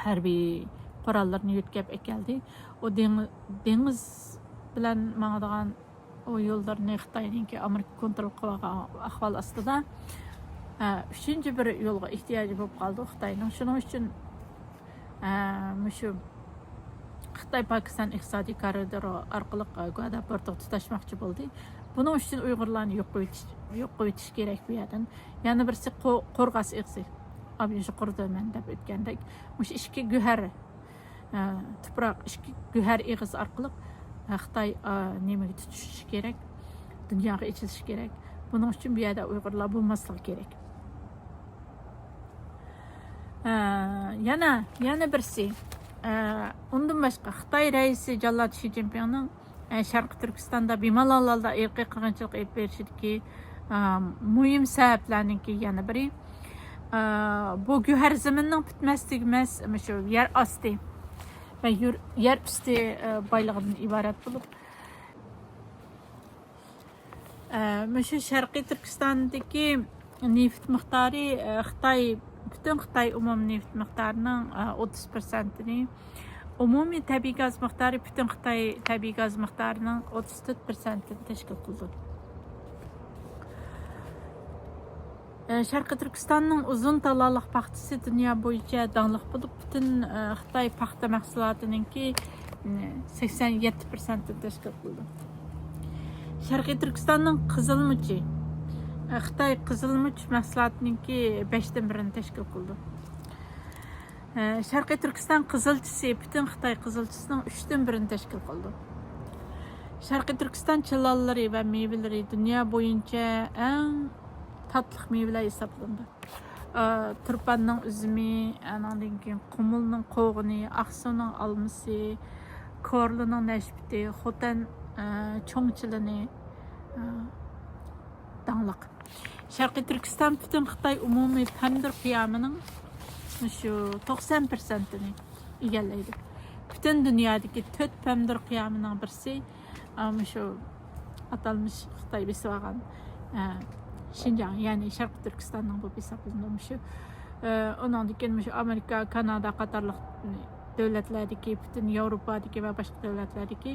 ھەربىي قوراللىرىنى يۆتكەپ ئەكەلدى. ئۇ دېڭىز بىلەن ماڭىدىغان ئۇ يوللارنى خىتاينىڭكى ئامېرىكا كونترول قىلىۋالغان ئەھۋال ئاستىدا، ئۈچىنچى بىر يولغا ئېھتىياجى بولۇپ قالدى خىتاينىڭ. شۇنىڭ ئۈچۈن مۇشۇ خىتاي پاكىستان ئىقتىسادىي كارىدورى ئارقىلىق گۇۋادا پورتىغا تۇتاشماقچى بولدى. بۇنىڭ ئۈچۈن ئۇيغۇرلارنى يوق قىلىۋېتىش، يوق قىلىۋېتىش كېرەك بۇ يەردىن. يەنە بىرسى قورغاس ئېغىزى. ئابجىشى قۇرۇدۇ مەن دەپ ئۆتكەندەك. مۇشۇ ئىككى گۆھەر، تۇپراق، ئىككى گۆھەر ئېغىزى ئارقىلىق خىتاي نېمىگە تۇتىشىشى كېرەك؟ دۇنياغا ئېچىلىشى كېرەك. بۇنىڭ ئۈچۈن بۇ يەردە ئۇيغۇرلار بولماسلىقى كېرەك. ئە، يەنە، يەنە بىرسى، ئە، ئۇندىن باشقا خىتاي رەئىسى جاللات شى جىنپىڭنىڭ، ئە، شەرقىي تۈركىستاندا بىمالال ھالدا ئىرقىي قىرغىنچىلىق ئېلىپ بېرىشىدىكى، ئە، مۇھىم سەۋەبلەرنىڭكى يەنە بىرى، ئە، بۇ گۆھەر زېمىننىڭ پۈتمەس تۈگىمەس مۇشۇ يەر ئاستى ۋە يۇر-، يەر ئۈستى، ئە، بايلىقىدىن ئىبارەت بولۇپ، ئە، مۇشۇ شەرقىي تۈركىستاندىكى نېفىت مىقدارى، ئە، خىتاي، پۈتۈن خىتاي ئومۇمىي نېفىت مىقدارىنىڭ، ئە، ئوتتۇز پىرسەنتىنى، ئومۇمىي تەبىئىي گاز مىقدارى پۈتۈن خىتاي تەبىئىي گاز مىقدارىنىڭ ئوتتۇز تۆت پىرسەنتىنى تەشكىل قىلىدۇ. ئە، شەرقىي تۈركىستاننىڭ ئۇزۇن تالالىق پاختىسى دۇنيا بويىچە داڭلىق بولۇپ، پۈتۈن، ئە، خىتاي پاختا مەھسۇلاتىنىڭكى، ئە، سەكسەن يەتتە پىرسەنتىنى تەشكىل قىلىدۇ. شەرقىي تۈركىستاننىڭ قىزىلمۇچى، ئە، خىتاي قىزىلمۇچ مەھسۇلاتىنىڭكى بەشتىن بىرىنى تەشكىل قىلىدۇ. ئە، شەرقىي تۈركىستان قىزىلچىسى پۈتۈن خىتاي قىزىلچىسىنىڭ ئۈچتىن بىرىنى تەشكىل قىلىدۇ. شەرقىي تۈركىستان چىلانلىرى ۋە مېۋىلىرى دۇنيا بويىچە ئەڭ تاتلىق مېۋىلەر ھېسابلىنىدۇ. ئە، تۇرپاننىڭ ئۈزۈمى، ئانىڭدىن كېيىن قۇمۇلنىڭ قوغۇنى، ئاقسۇنىڭ ئالمىسى، كورلىنىڭ نەشپۈتى، خوتەن، ئە، چوڭ چىلىنى، ئە، داڭلىق. شەرقىي تۈركىستان پۈتۈن خىتاي ئومۇمىي پەمىدۇر قىيامىنىڭ مۇشۇ توقسان پىرسەنتىنى ئىگىلەيدۇ. پۈتۈن دۇنيادىكى تۆت پەمىدۇر قىيامىنىڭ بىرسى، ئا، مۇشۇ ئاتالمىش خىتاي بېسىۋالغان، ئە، شىنجاڭ، يەنى شەرقىي تۈركىستاننىڭ بولۇپ ھېسابلىنىدۇ. مۇشۇ، ئە، ئۇنىڭدىن كېيىن مۇشۇ ئامېرىكا، كانادا قاتارلىق دۆلەتلەردىكى، پۈتۈن ياۋروپادىكى ۋە باشقا دۆلەتلەردىكى،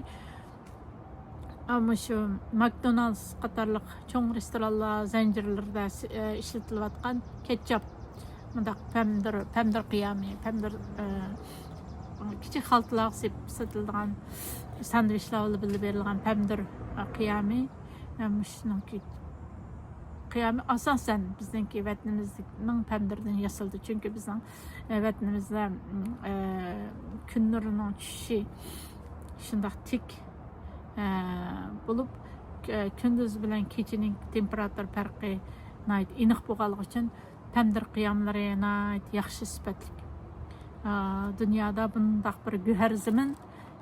ئە، مۇشۇ ماكدونالدس قاتارلىق چوڭ رېستورانلار زەنجىرلىرىدە س-، ئە، ئىشلىتىلىۋاتقان كېتچاپ، مۇنداق پەمىدۇر، پەمىدۇر قىيامى، پەمىدۇر، ئە، كىچىك خالتىلارغا سېلىپ سېتىلىدىغان ساندۋىچلار بىلەن بىللە بېرىلغان پەمىدۇر، ئە، قىيامى، ئە، مۇشۇنىڭكى قىيامى ئاساسەن بىزنىڭكى ۋەتىنىمىزنىڭ پەمىدۇرىدىن ياسىلىدۇ. چۈنكى بىزنىڭ، ئە، ۋەتىنىمىزدە، ئە، كۈن نۇرىنىڭ چۈشۈشى شۇنداق تىك، ئە، بولۇپ، ئە، كۈندۈز بىلەن كېچىنىڭ تېمپېراتۇرا پەرقى ناھايىتى ئېنىق بولغانلىقى ئۈچۈن، پەمىدۇر قىياملىرى ناھايىتى ياخشى سۈپەتلىك. ئا، دۇنيادا بۇنداق بىر گۆھەر زېمىن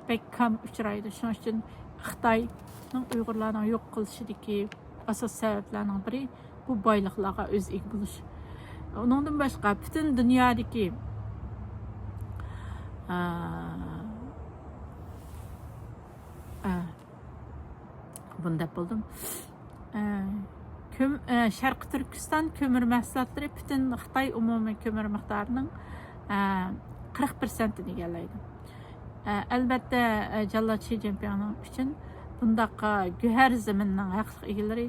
بەك كام ئۇچرايدۇ. شۇنىڭ ئۈچۈن خىتاينىڭ ئۇيغۇرلارنىڭ يوق قىلىشىدىكى ئاساس سەۋەبلەرنىڭ بىرى بۇ بايلىقلارغا ئۆزى ئىگە بولۇش. ئۇنىڭدىن باشقا پۈتۈن دۇنيادىكى، ئا، ئا، بۇنى دەپ بولدۇم. ئە، كۆم-، ئە، شەرقىي تۈركىستان كۆمۈر مەھسۇلاتلىرى پۈتۈن خىتاي ئومۇمىي كۆمۈر مىقدارىنىڭ، ئە، قىرىق پىرسەنتىنى ئىگىلەيدۇ. ئە، ئەلۋەتتە، ئە، جاللات شى جىنپىڭنىڭ ئۈچۈن بۇنداق، ئە، گۆھەر زېمىننىڭ ھەقلىق ئىگىلىرى،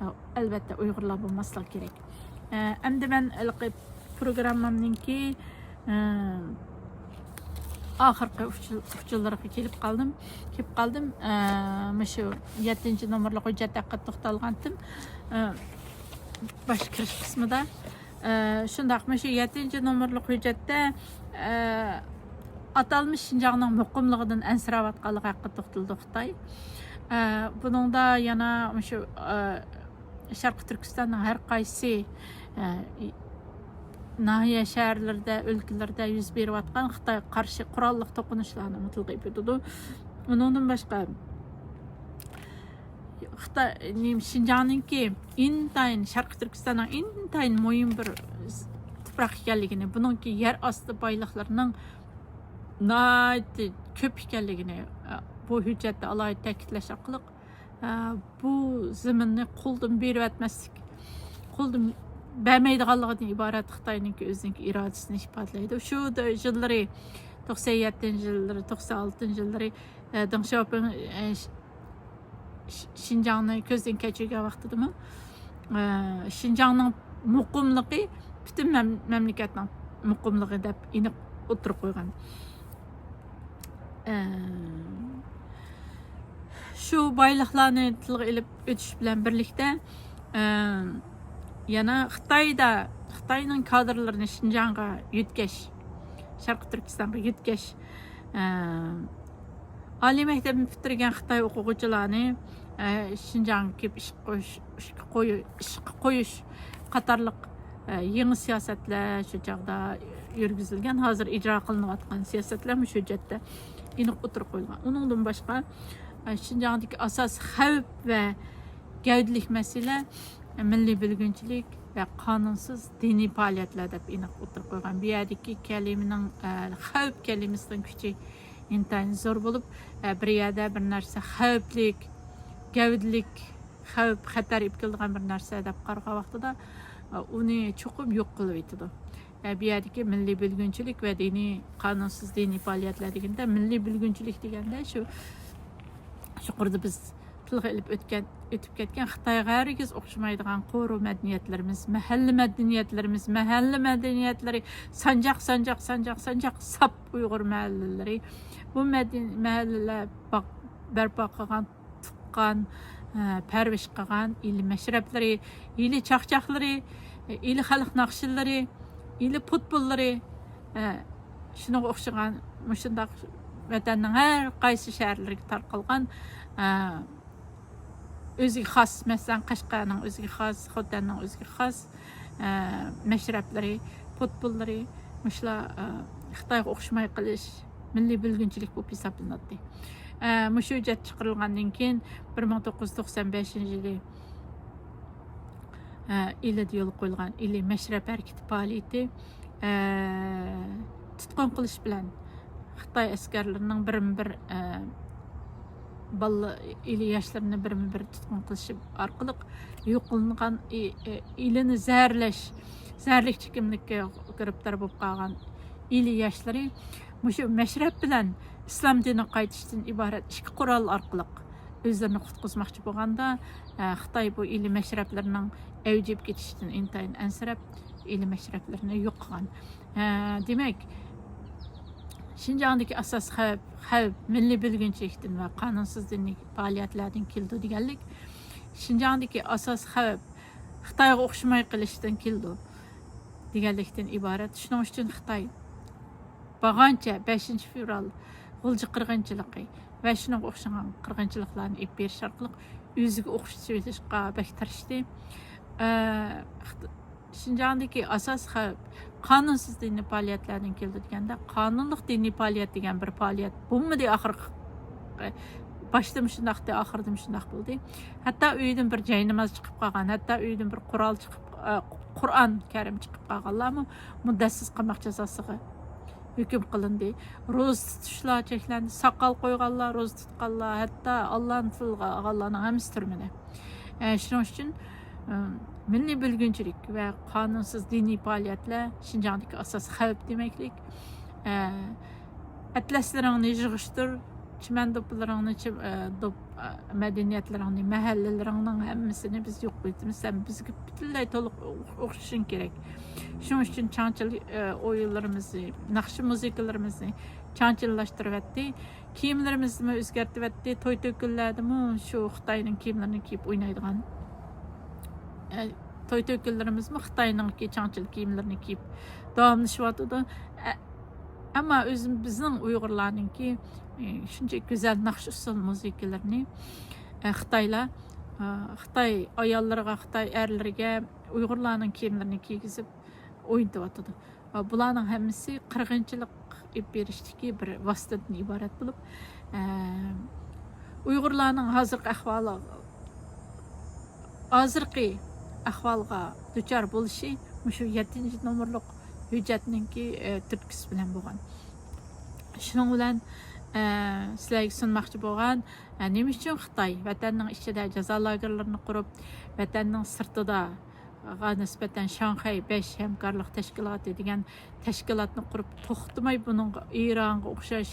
ئە، ئەلۋەتتە ئۇيغۇرلار بولماسلىقى كېرەك. ئە، ئەمدى مەن ھېلىقى پروگراممامنىڭكى، ئە، ئاخىرقى ئۇچۇر-، ئۇچۇرلىرىغا كېلىپ قالدىم. كېلىپ قالدىم. ئە، مۇشۇ يەتتىنچى نومۇرلۇق ھۆججەت ھەققىدە توختالغانتىم. ئە، باش كىرىش قىسمىدا. ئە، شۇنداق، مۇشۇ يەتتىنچى نومۇرلۇق ھۆججەتتە، ئە، ئاتالمىش شىنجاڭنىڭ مۇقىملىقىدىن ئەنسىرەۋاتقانلىقى ھەققىدە توختىلىدۇ خىتاي. ئە، بۇنىڭدا يەنە مۇشۇ، ئە، شەرقىي تۈركىستاننىڭ ھەر قايسى، ئە، ناھىيە، شەھەرلىرىدە، ئۆلكىلىرىدە يۈز بېرىۋاتقان خىتايغا قارشى قوراللىق توقۇنۇشلارنىمۇ تىلغا ئېلىپ ئۆتىدۇ. ئۇنىڭدىن باشقا، خىتاي، نېمە، شىنجاڭنىڭكى ئىنتايىن، شەرقىي تۈركىستاننىڭ ئىنتايىن مۇھىم بىر تۇپراق ئىكەنلىكىنى، بۇنىڭكى يەر ئاستى بايلىقلىرىنىڭ ناھايىتى كۆپ ئىكەنلىكىنى، بۇ ھۆججەتتە ئالاھىدە تەكىتلەش ئارقىلىق، بۇ زېمىننى قولدىن بېرىۋەتمەسلىك، قولدىن بەرمەيدىغانلىقىدىن ئىبارەت خىتاينىڭكى ئۆزىنىڭكى ئىرادىسىنى ئىپادىلەيدۇ. شۇ يىللىرى، توقسان يەتتىنچى يىللىرى، توقسان ئالتىنچى يىللىرى، دېڭ شياۋپىڭ، ش-، شىنجاڭنى كۆزدىن كەچۈرگەن ۋاقتىدىمۇ، شىنجاڭنىڭ مۇقىملىقى پۈتۈن مەم-، مەملىكەتنىڭ مۇقىملىقى دەپ ئېنىق ئوتتۇرىغا قويغان. شۇ بايلىقلارنى تىلغا ئېلىپ ئۆتۈش بىلەن بىرلىكتە، يەنە خىتايدا، خىتاينىڭ كادىرلىرىنى شىنجاڭغا يۆتكەش، شەرقىي تۈركىستانغا يۆتكەش، ئالىي مەكتەپنى پۈتتۈرگەن خىتاي ئوقۇغۇچىلارنى، شىنجاڭغا كېلىپ ئىشقا قويۇش، ئىشقا قويۇش، ئىشقا قويۇش قاتارلىق، يېڭى سىياسەتلەر شۇ چاغدا يۈرگۈزۈلگەن. ھازىر ئىجرا قىلىنىۋاتقان سىياسەتلەر مۇشۇ ھۆججەتتە ئېنىق ئوتتۇرىغا قويۇلغان. ئۇنىڭدىن باشقا، شىنجاڭدىكى ئاساسىي خەۋپ ۋە گەۋدىلىك مەسىلە مىللىي بۆلگۈنچىلىك ۋە قانۇنسىز دىنىي پائالىيەتلەر دەپ ئېنىق ئوتتۇرىغا قويغان. بۇ يەردىكى كەلىمىنىڭ، خەۋپ كەلىمىسىنىڭ كۈچى ئىنتايىن زور بولۇپ، بىر يەردە بىر نەرسە خەۋپلىك، گەۋدىلىك، خەۋپ، خەتەر ئېلىپ كېلىدىغان بىر نەرسە دەپ قارىغان ۋاقتىدا، ئۇنى چوقۇم يوق قىلىۋېتىدۇ. بۇ يەردىكى مىللىي بۆلگۈنچىلىك ۋە دىنىي، قانۇنسىز دىنىي پائالىيەتلەر دېگەندە، مىللىي بۆلگۈنچىلىك دېگەندە شۇ يۇقىرىدا بىز تىلغا ئېلىپ ئۆتكەن، ئۆتۈپ كەتكەن خىتايغا ھەرگىز ئوخشىمايدىغان قورۇ مەدەنىيەتلىرىمىز، مەھەللە مەدەنىيەتلىرىمىز، مەھەللە مەدەنىيەتلىرى، سانجاق، سانجاق، سانجاق، سانجاق، ساپ ئۇيغۇر مەھەللىلىرى. بۇ مەدەن-، مەھەللىلەر باق-، بەرپا قىلغان، تۇغقان، ئە، پەرۋىش قىلغان ئىلى مەشرەپلىرى، ئىلى چاقچاقلىرى، ئىلى خەلق ناخشىلىرى، ئىلى پۇتبوللىرى، ئە، شۇنىڭغا ئوخشىغان مۇشۇنداق ۋەتەننىڭ ھەر قايسى شەھەرلىرىگە تارقالغان، ئە، ئۆزىگە خاس، مەسىلەن، قەشقەرنىڭ ئۆزىگە خاس، خوتەننىڭ ئۆزىگە خاس، ئە، مەشرەپلىرى، پۇتبوللىرى، مۇشۇلار، ئە، خىتايغا ئوخشىماي قېلىش، مىللىي بۆلگۈنچىلىك بولۇپ ھېسابلىناتتى. ئە، مۇشۇ ھۆججەت چىقىرىلغاندىن كېيىن، بىر مىڭ توققۇز يۈز توقسان بەشىنچى يىلى، ئە، ئىلىدا يولغا قويۇلغان ئىلى مەشرەپ ھەرىكىتى پائالىيىتى، ئە، تۇتقۇن قىلىش بىلەن خىتاي ئەسكەرلىرىنىڭ بىرمۇ بىر، ئە، بالىلار، ئىلى ياشلىرىنى بىرمۇ بىر تۇتقۇن قىلىشى ئارقىلىق يوقلىنغان ئى-، ئى-، ئىلىنى زەھەرلەش، زەھەرلىك چېكىملىككە گىرىپتار بولۇپ قالغان ئىلى ياشلىرى مۇشۇ مەشرەپ بىلەن ئىسلام دىنىغا قايتىشتىن ئىبارەت ئىككى قورال ئارقىلىق ئۆزلىرىنى قۇتقۇزماقچى بولغاندا، ئە، خىتاي بۇ ئىلى مەشرەپلىرىنىڭ ئەۋج ئېلىپ كېتىشىدىن ئىنتايىن ئەنسىرەپ، ئىلى مەشرەپلىرىنى يوق قىلغان. ئە، دېمەك، شىنجاڭدىكى ئاساسىي خەۋپ، خەۋپ مىللىي بۆلگۈنچىلىكتىن ۋە قانۇنسىز دىنىي پائالىيەتلەردىن كېلىدۇ دېگەنلىك، شىنجاڭدىكى ئاساسىي خەۋپ خىتايغا ئوخشىماي قېلىشتىن كېلىدۇ دېگەنلىكتىن ئىبارەت. شۇنىڭ ئۈچۈن خىتاي بارغانچە بەشىنچى فېۋرال غۇلجا قىرغىنچىلىقى ۋە شۇنىڭغا ئوخشىغان قىرغىنچىلىقلارنى ئېلىپ بېرىش ئارقىلىق ئۆزىگە ئوخشىتىپ سېلىشقا بەك تىرىشتى. ئە، خىت-، شىنجاڭدىكى ئاساسىي خەۋپ قانۇنسىز دىنىي پائالىيەتلەردىن كېلىدۇ دېگەندە، قانۇنلۇق دىنىي پائالىيەت دېگەن بىر پائالىيەت بولمىدى ئاخىرقى، باشتىمۇ شۇنداقتى، ئاخىرىدىمۇ شۇنداق بولدى. ھەتتا ئۆيدىن بىر جايناماز چىقىپ قالغان، ھەتتا ئۆيدىن بىر قورال چىقىپ، ئە، قۇرئان كەرىم چىقىپ قالغانلارمۇ مۇددەتسىز قاماق جازاسىغا ھۆكۈم قىلىندى. روزا تۇتۇشلار چەكلەندى، ساقال قويغانلار، روزا تۇتقانلار، ھەتتا ئاللانى تىلغا ئالغانلارنىڭ ھەممىسى تۈرمىدە. ئە، شۇنىڭ ئۈچۈن، ئە، مىللىي بۆلگۈنچىلىك ۋە قانۇنسىز دىنىي پائالىيەتلەر شىنجاڭدىكى ئاساسىي خەۋپ دېمەكلىك. ئە، ئەتلەسلىرىڭنى يىغىشتۇر، چىمەن دوپپىلىرىڭنى، چىم-، ئە، دوپ-، ئە، مەدەنىيەتلىرىڭنى، مەھەللىلىرىڭنىڭ ھەممىسىنى بىز يوق قىلىۋېتىمىز. سەن بىزگە پۈتۈنلەي تولۇق ئوخشىشىڭ كېرەك. شۇنىڭ ئۈچۈن چاڭچىل، ئە، ئويۇنلىرىمىزنى، ناخشا مۇزىكىلىرىمىزنى چاڭچىللاشتۇرۇۋەتتى. كىيىملىرىمىزنىمۇ ئۆزگەرتىۋەتتى. توي تۆكۈنلەردىمۇ شۇ خىتاينىڭ كىيىملىرىنى كىيىپ ئوينايدىغان، ئە، توي تۆكۈنلىرىمىزمۇ خىتاينىڭكى چاڭچىل كىيىملىرىنى كىيىپ داۋاملىشىۋاتىدۇ. ئە، ئەمما ئۆزىم-، بىزنىڭ ئۇيغۇرلارنىڭكى، ئە، شۇنچە گۈزەل ناخشا ئۇسسۇل مۇزىكىلىرىنى، ئە، خىتايلار، ئە، خىتاي ئاياللىرىغا، خىتاي ئەرلىرىگە ئۇيغۇرلارنىڭ كىيىملىرىنى كىيگۈزۈپ، ئوينىتىۋاتىدۇ. بۇلارنىڭ ھەممىسى قىرغىنچىلىق ئېلىپ بېرىشتىكى بىر ۋاسىتىدىن ئىبارەت بولۇپ، ئۇيغۇرلارنىڭ ھازىرقى ئەھۋالى، ھازىرقى ئەھۋالغا دۇچار بولۇشى مۇشۇ يەتتىنچى نومۇرلۇق ھۆججەتنىڭكى تۈرتكىسى بىلەن بولغان. شۇنىڭ بىلەن سىلەرگە سۇنماقچى بولغان، نېمە ئۈچۈن خىتاي ۋەتەننىڭ ئىچىدە جازا لاگېرلىرىنى قۇرۇپ، ۋەتەننىڭ سىرتىدا غا نىسبەتەن شاڭخەي بەش ھەمكارلىق تەشكىلاتى دېگەن تەشكىلاتنى قۇرۇپ، توختىماي بۇنىڭغا، ئىرانغا ئوخشاش،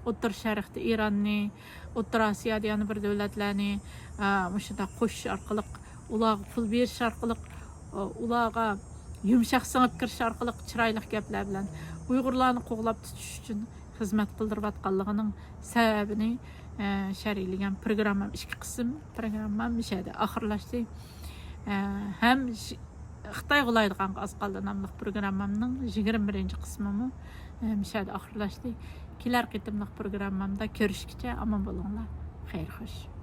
ئوتتۇرا شەرقتە ئىراننى، ئوتتۇرا ئاسىيادا يەنە بىر دۆلەتلەرنى، ئا، مۇشۇنداق قوشۇش ئارقىلىق، ئۇلارغا پۇل بېرىش ئارقىلىق، ئۇلارغا يۇمشاق سىڭىپ كىرىش ئارقىلىق چىرايلىق گەپلەر بىلەن ئۇيغۇرلارنى قوغلاپ تۇتۇش ئۈچۈن خىزمەت قىلدۇرۇۋاتقانلىقىنىڭ سەۋەبىنى، ئە، شەرھلىگەن پروگراممام، ئىككى قىسىم پروگراممام مۇشۇ يەردە ئاخىرلاشتى. ئە، ھەم ش-، خىتاي غۇلايدىغانغا ئاز قالدى ناملىق پروگراممامنىڭ يىگىرمە بىرىنچى قىسمىمۇ، ئە، مۇشۇ يەردە ئاخىرلاشتى. كېلەر قېتىملىق پروگراممامدا كۆرۈشكىچە ئامان بولۇڭلار. خەير خوش.